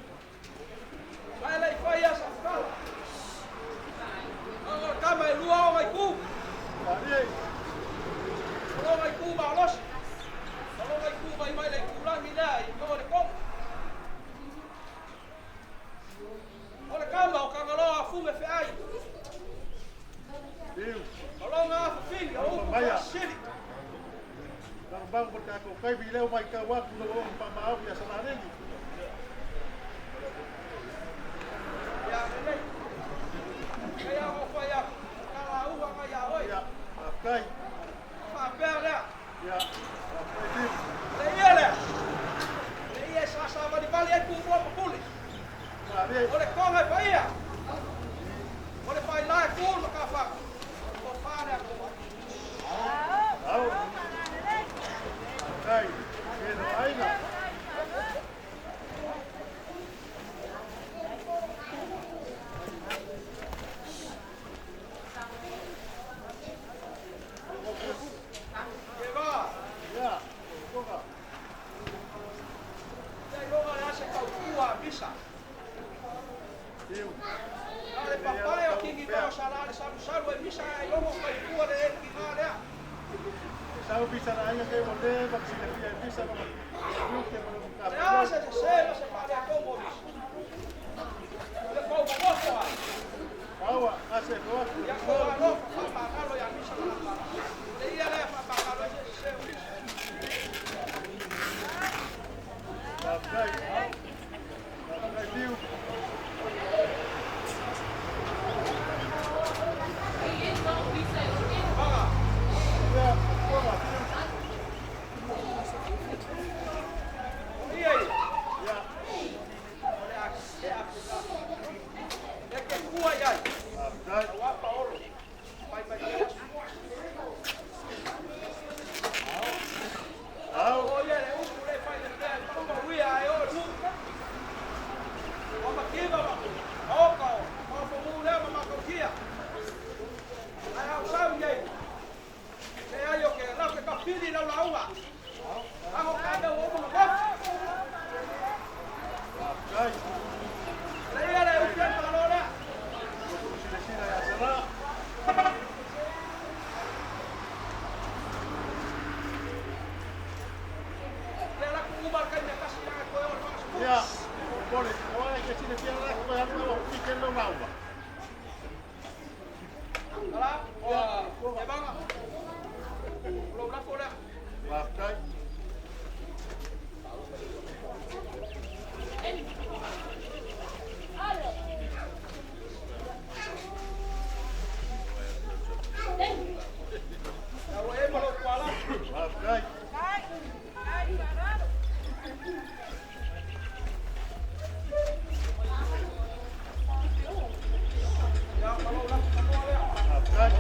Mai le i whai ia sa whakala. Ngo kama e lua o ngai ku. Arie. O lo ngai ku ma olosi. O lo ngai ku mai mai le kulangi lea i mo le kongo. O le kama o kangaloa a fume feai. Fiu. O lo ngā whawhini o upu Maia. sili. Tago mo le tatou taimi lea ua maitau atu lau alofa faamaoni ia Salalegi. Ia lelei. Kei a o whai aku. Ka la uha ngai a oi. Ia, faafetai. Whapea lea. Ia, faafetai Fiu. Le ia lea. Le ia e sa sa vali vali ai pūmua papuli. Arie. O le konga e paia. O le whai lae kūl ma ka whaka. O whāne a kō. Ao. Faafetai. Keno aiga. Ke vā. Ia, konga. Ia i longa le ase kau kua a misa. Fiu. Na le papae o kingi toro sa la le salu salu e misa ai longo kai kua le e ki ngā lea. Sau pisa na aiga ke o le ma silafia e misa ma fiu ke ma le Le ase se se ma se pale a kongo misa. Le pau mofo ai. Aua, ase ko atu. Ia ko alofa whapakalo ia misa na la. Le ia lea whapakalo e se se o misa. Faafetai. Faafetai Fiu. Vaga. Ia, konga Fiu. Ia ia. Ia, O le a e a ka. E ke kua iai. faafetai. O apa olo. Pai mai ke asu. Ao. O ia le upu le fai le pea. Paluma uia e o lu. O makiva ma. O ka o. O fo mu lea ma makaukia. Ai au sau nei. Te ai o ke lau ke kapili lau launga. Aho ka mea o uma na kofi. Faafetai. Le ia le upu e pagalo lea. Ua silasila ia Sala. Le la ku uma kai mea kasi ia koe o le whakasupu. Ia, pole, o ai ke silafia la ko alu o pike lau lauga. Ala, o e vanga. O lau lafo lea. Faafetai. Ia ua e ma lau kuala. Faafetai. Ia ma lau lafo kanoa lea. Faafetai.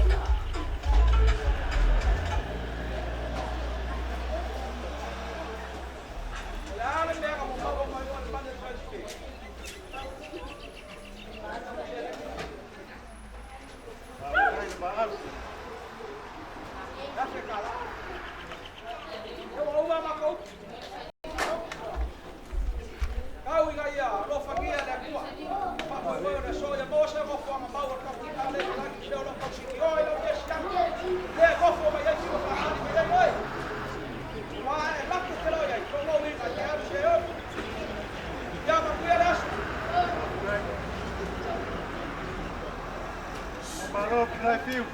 Malo ki lai fiu.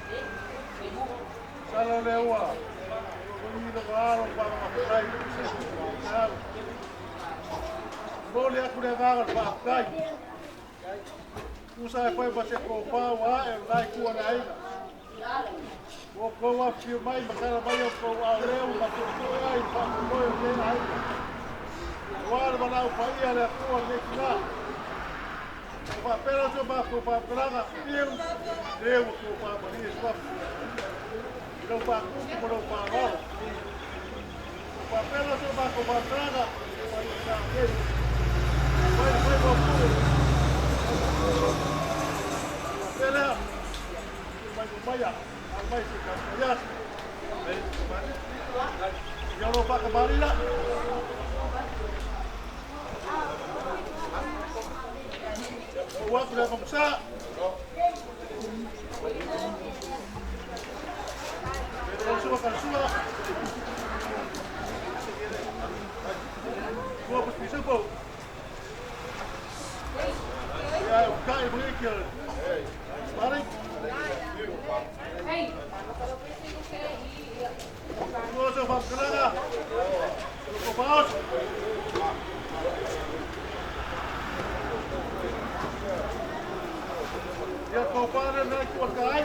Sala le ua. Ko i le varo pa ma kai. Sau. Mo le aku le varo pa kai. Usa e fai ba se ko pa wa e lai ku na ai. O ko wa fiu mai ma kala mai o ko a leu ma ko ko ai pa ko o le ai. Wa le lau pa ia le ku le kila. Pa pera so pa ko pa praga fiu. Leu ko pa pa ni swap. Lo pa ku ko lo pa ro. Pa pera so pa ko pa praga pa ni sa ke. Vai vai ko ku. Pera. Vai ko mai ya. Mai se ka ya. Ya lo pa ka bari la. Wa ku la kom sa. Sua kan sua. Sua pus pisu po. Ya kai brik. Mari. Hey. Sua so fa kala. Ko paus. Ya ko para na ko kai.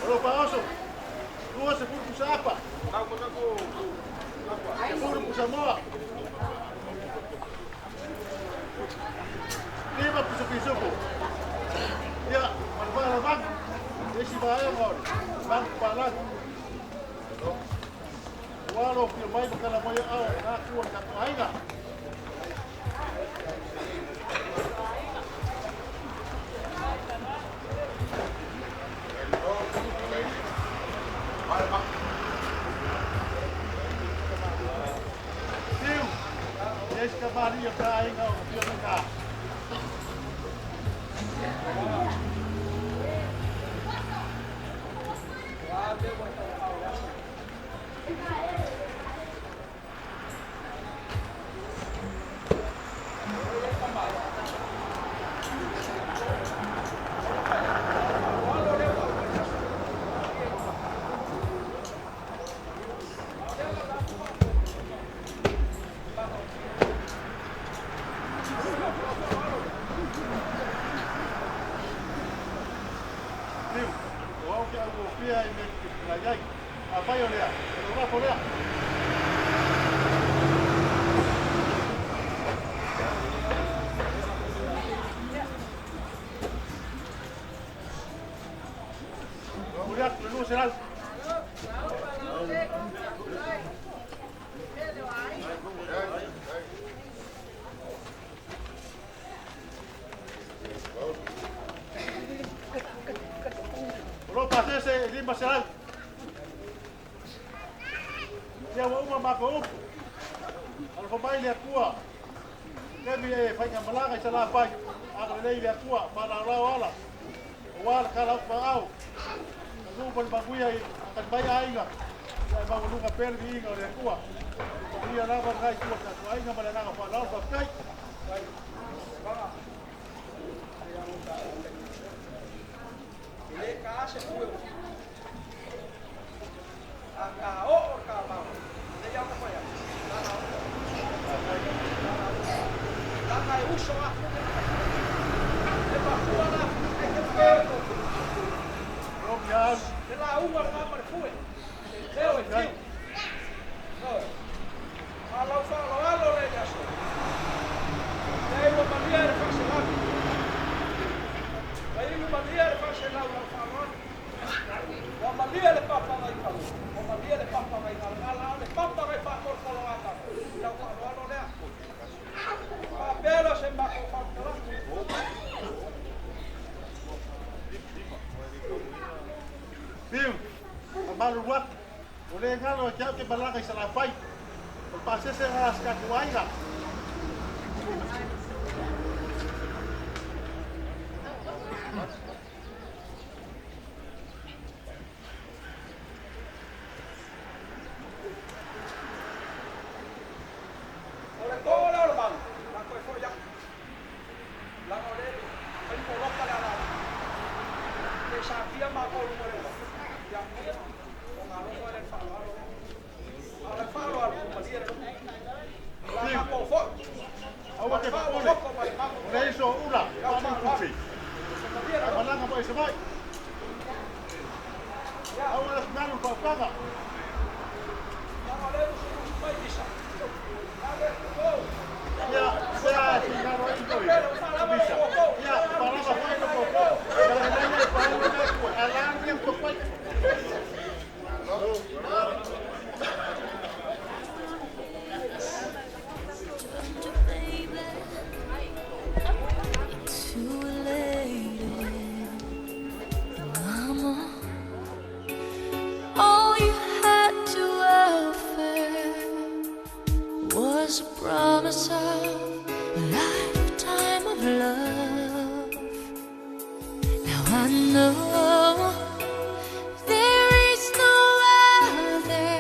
Olo paoso. Lua se puru pusapa. Se puru pusamoa. Lima pusa pisupo. Ya, manubala bang. Esi bae ngor. Bang palang. Walo pil mai bakala mai au na kuan ka aiga. Tiu, esi ka mari ka aiga o pil ka. Ia ua uma mako upu. Alfa mai le atua. Kemi e whainga malaga i sa la pai. Aga lelei le atua. Mana rau ala. O wala kala upa au. Ka nupa ni maguia i akan mai ainga. Ia e magununga pele ni inga o le atua. Ia lava ngai tua ka tua ainga ma le nanga whanau whafkai. Le ka ase ue. A ka o o ka mau. Le ia ka whaia. Langa e uso a. Le pahua la. E te pēto. Le la unga le ngā pue. Leo e tiu. A lau whaalo alo le ia so. Le ua malia e le whaselaki. Wa ilu malia le whaselau lau whaalo alo. Wa malia le papanga i kalu. Wa malia le papanga i ngalangala. Le papanga i whakorokoro a kalu. Lau whaalo alo lea. Pa faamalulu atu. Ua le galo ia te au ke malaga i Salafai. O le pasese lena a si tatou aiga. O le to lea o le mau, o le a toe foi atu, leaga o lea e fai poloka le alaala. E le satia matou i luga o le uafu, ia, ona alofa lea i le faaaloalo lea. A o le faaaloalo, ua malie le loto. O le a tatou foi. Aua te popole, o le iso o ula, faaliutupe. Ae malaga mai i Savaii. Aua le galu i le faautaga. Ia, sea e finagalo ai toi, Visa. Ia, palama foi no popo. Kala nai pa na ku, ala ni ko pai. To a lady, Mama, all you had to offer was a promise of a lifetime of love. Now I know there is no other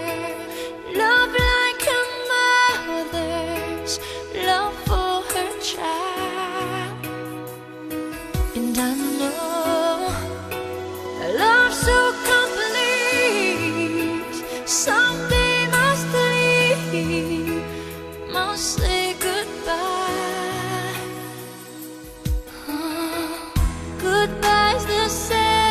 love like a mother's love for her child. And I know a love so complete, someday must leave, must say goodbye. Goodbye's the same.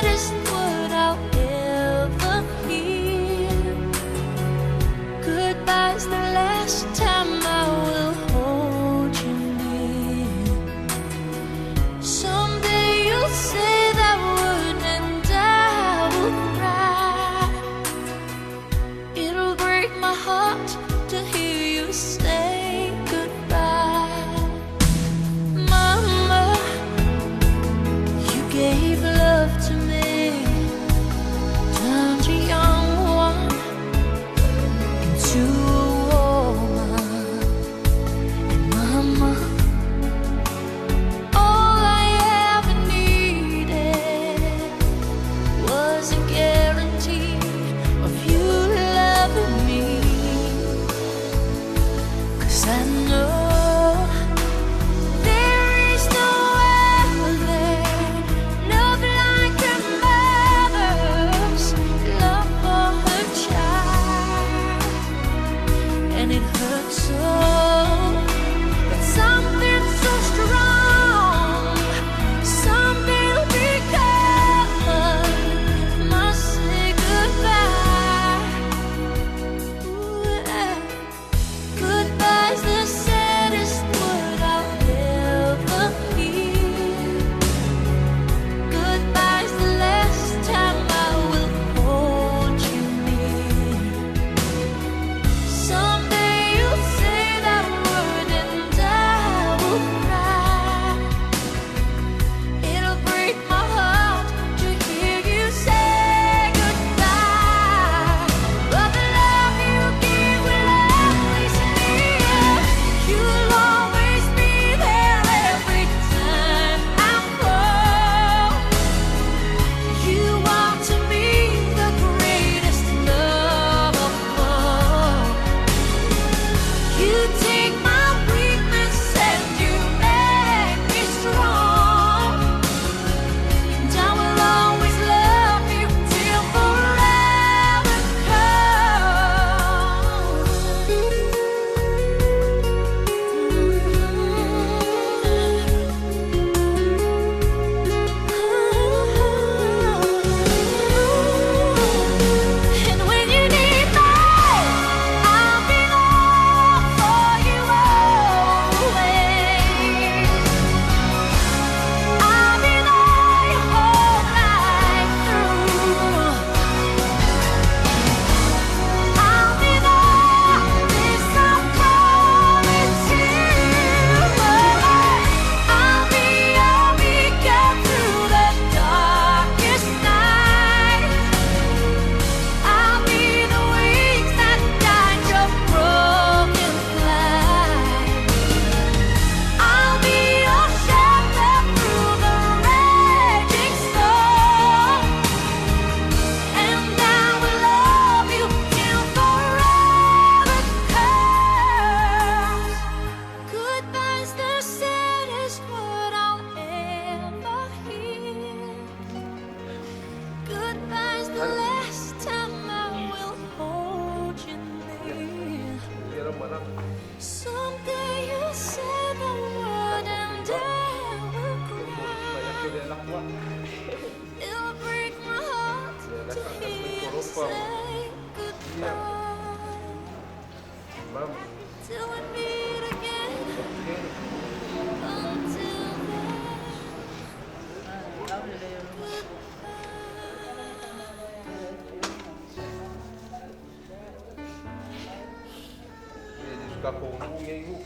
tatou nuu nei nuu,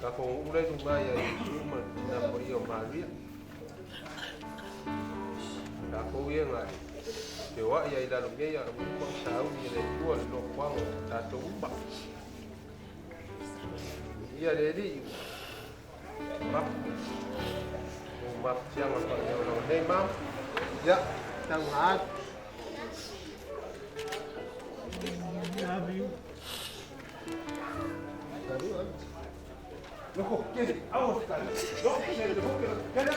tatou nuu la i luga ia Iesu ma le Tina Paia o Maria. Tatou ia na feoai ai i lalo nei, a ua uma ona sauni e le Atua le nofoaga o tatou uma. Ia le Alii ua mapu o mafatiaga faaleoleo nei ma ia tauga atu. Loko, kere, aua te tari. Loko, kere, loko, kere.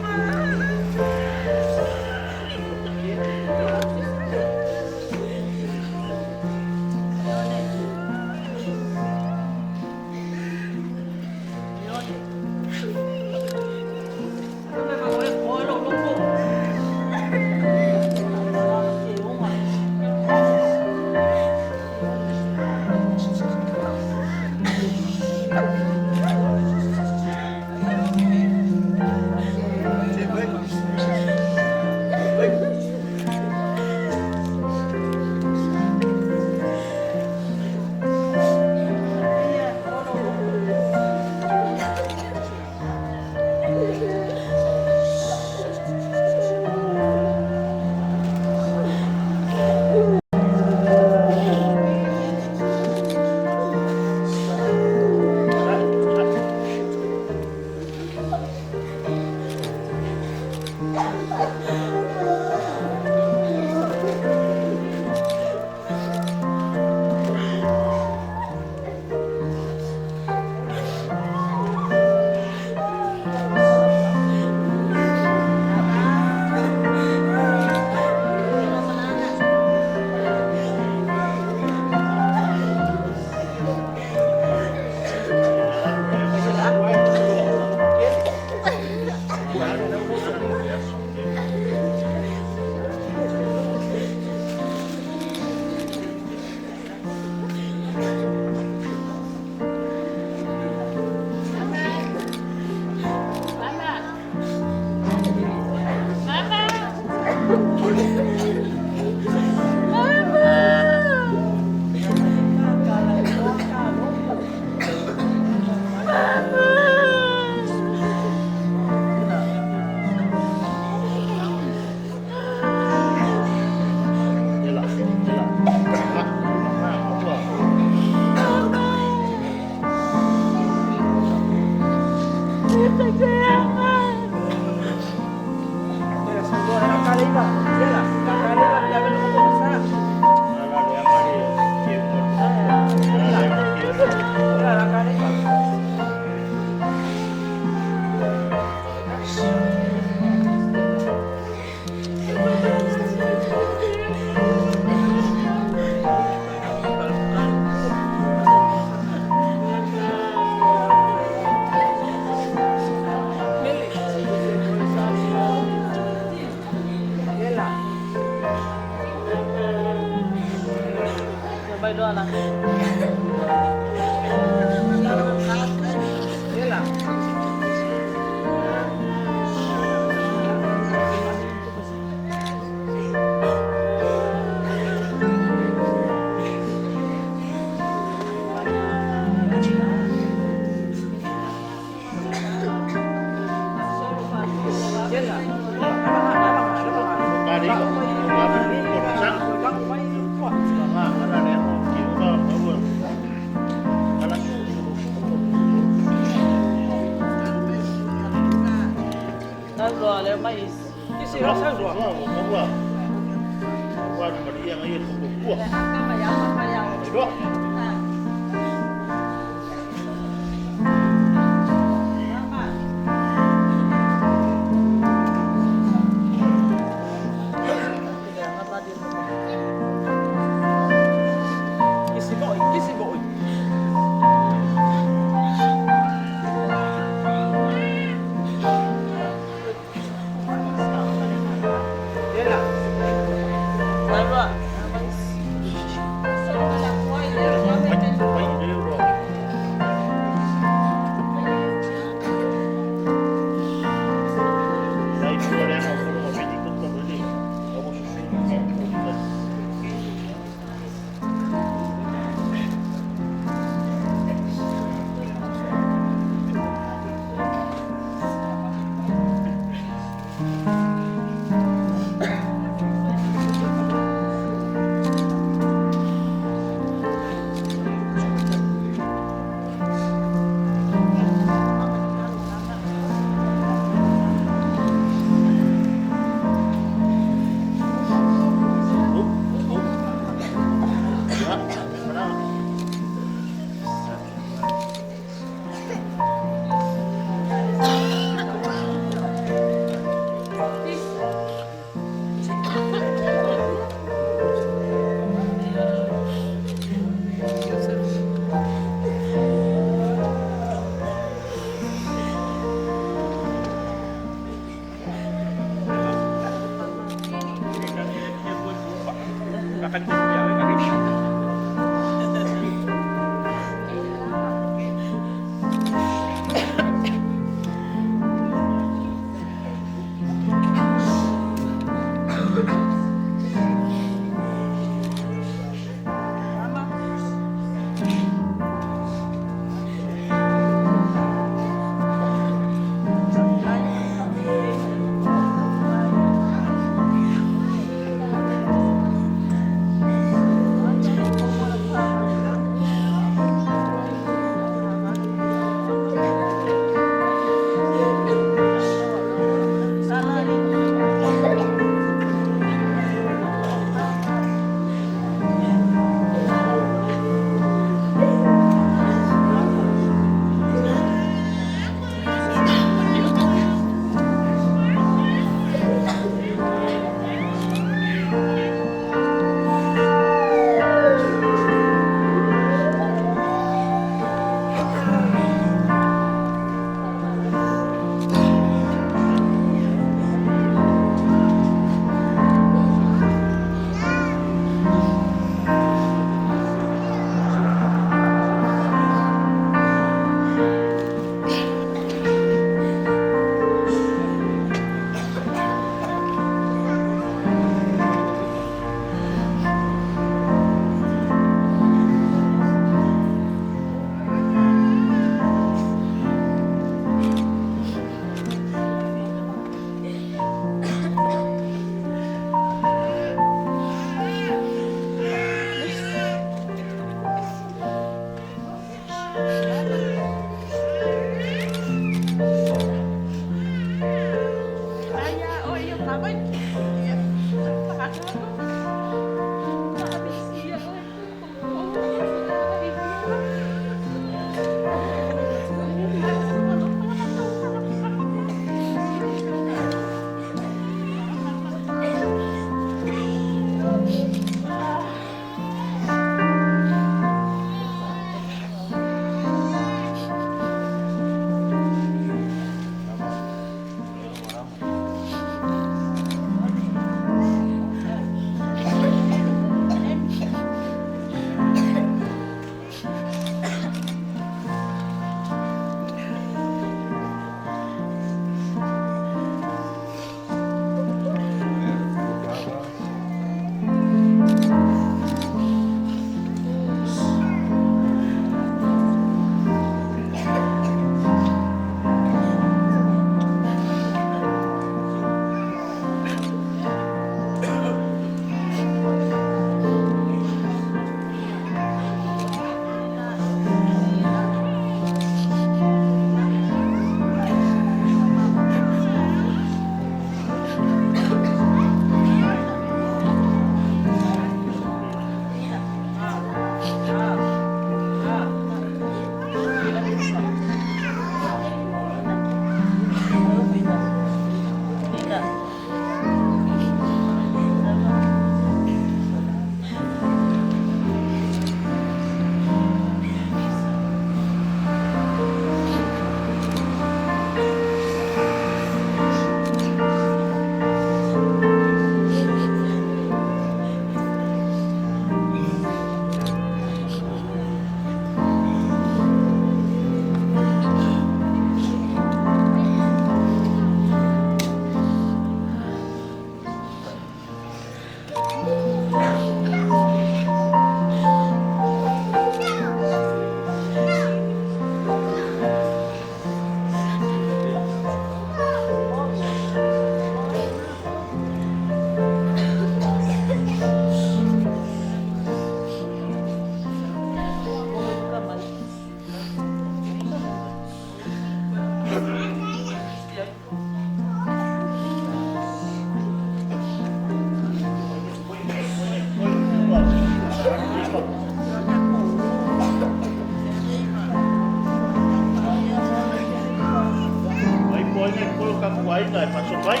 aiga e faasolo ai.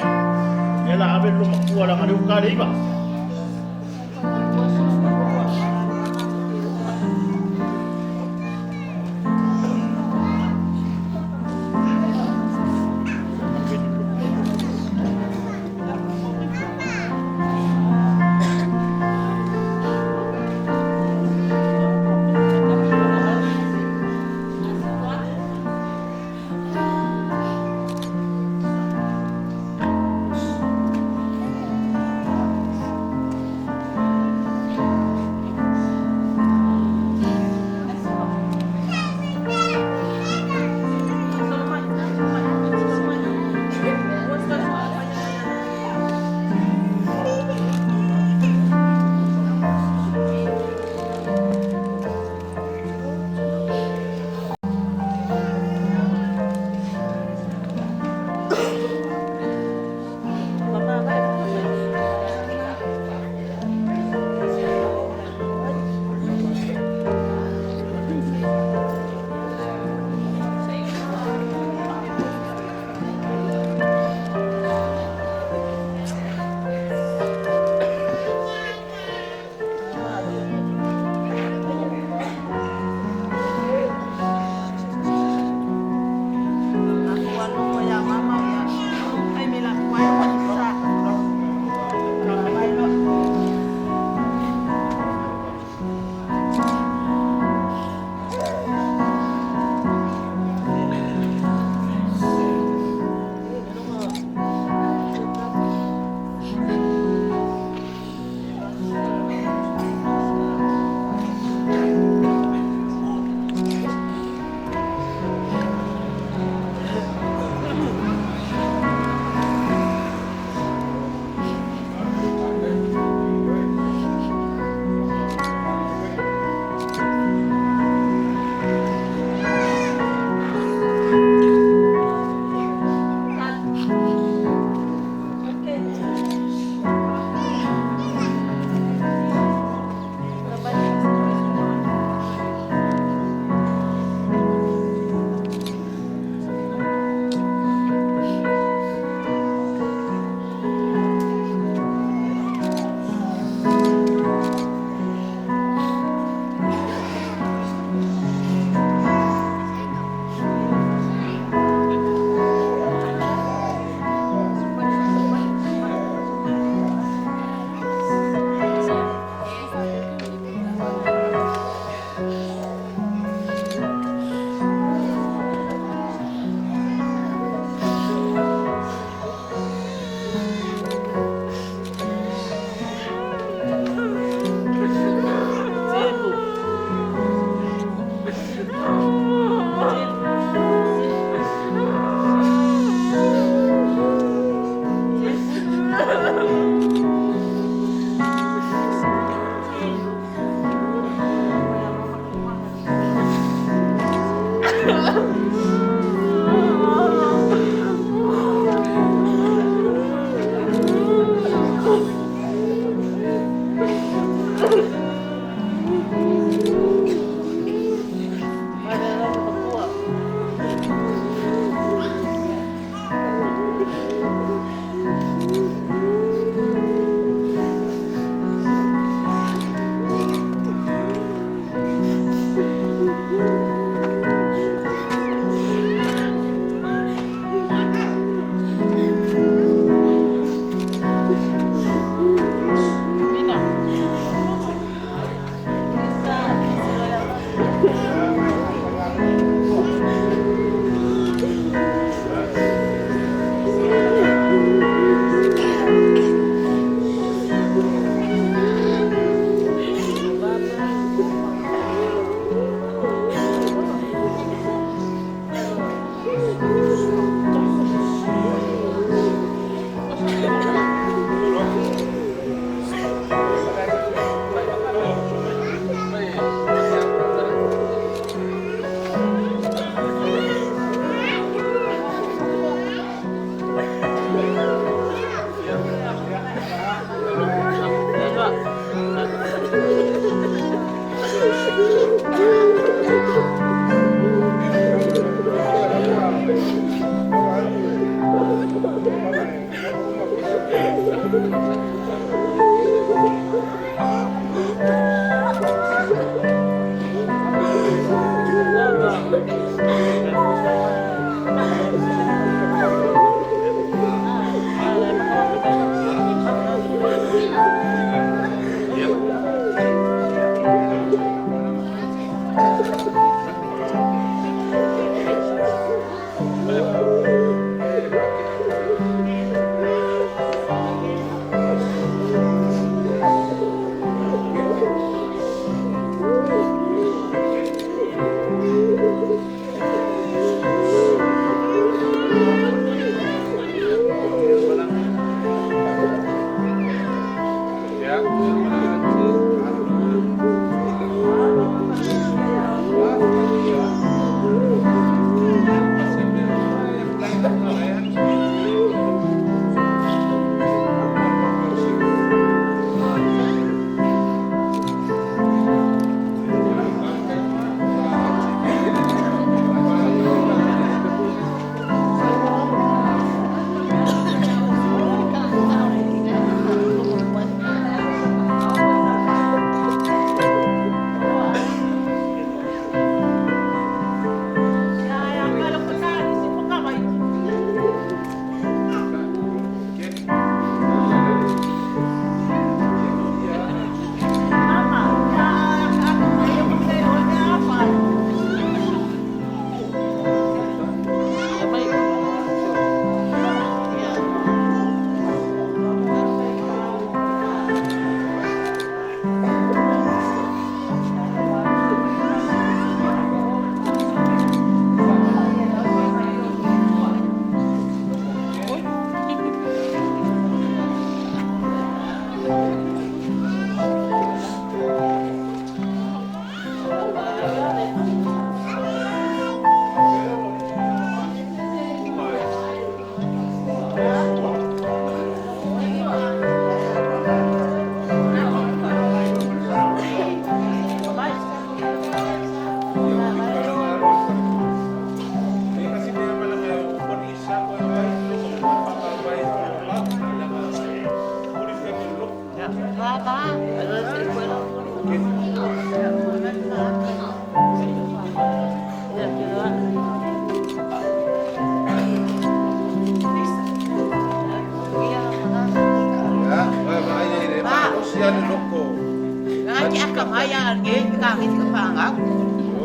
Lea la ave le loomatua leaga o lea ua ta le 9.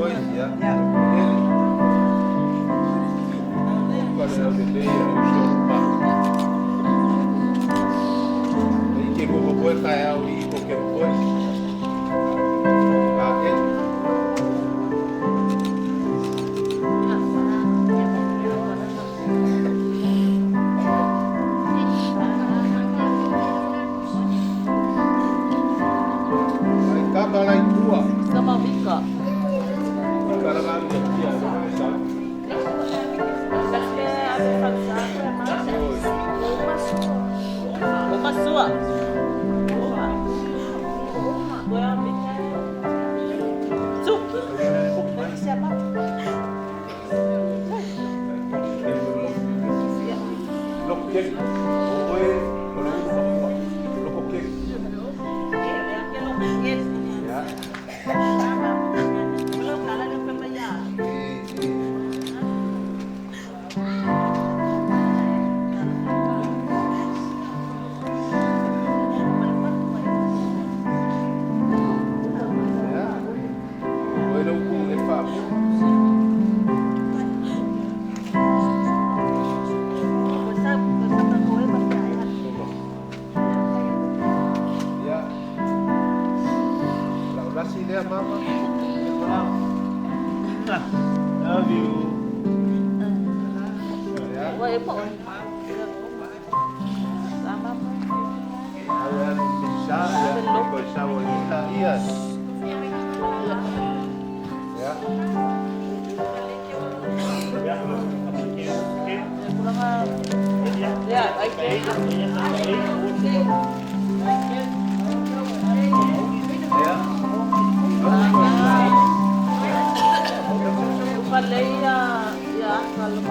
Oi, ia. Ka le au lelei a uso pa. Ei ke mo ko ka au i ko ke ko. Ka ke. Ai ka ba lai tua. Sama vika. Ka la ga ni kia sa. Uma sua. Loko ke. O e o le ulo ka Loko ke. Ya. Ya. O e le uku e fa. Ya. La ulasi lea mama. Love you. Ya. Sama. Sa ya ko sa wo ita ia. Ya. Ya, ai ke. Ya. Falei ya ya kalau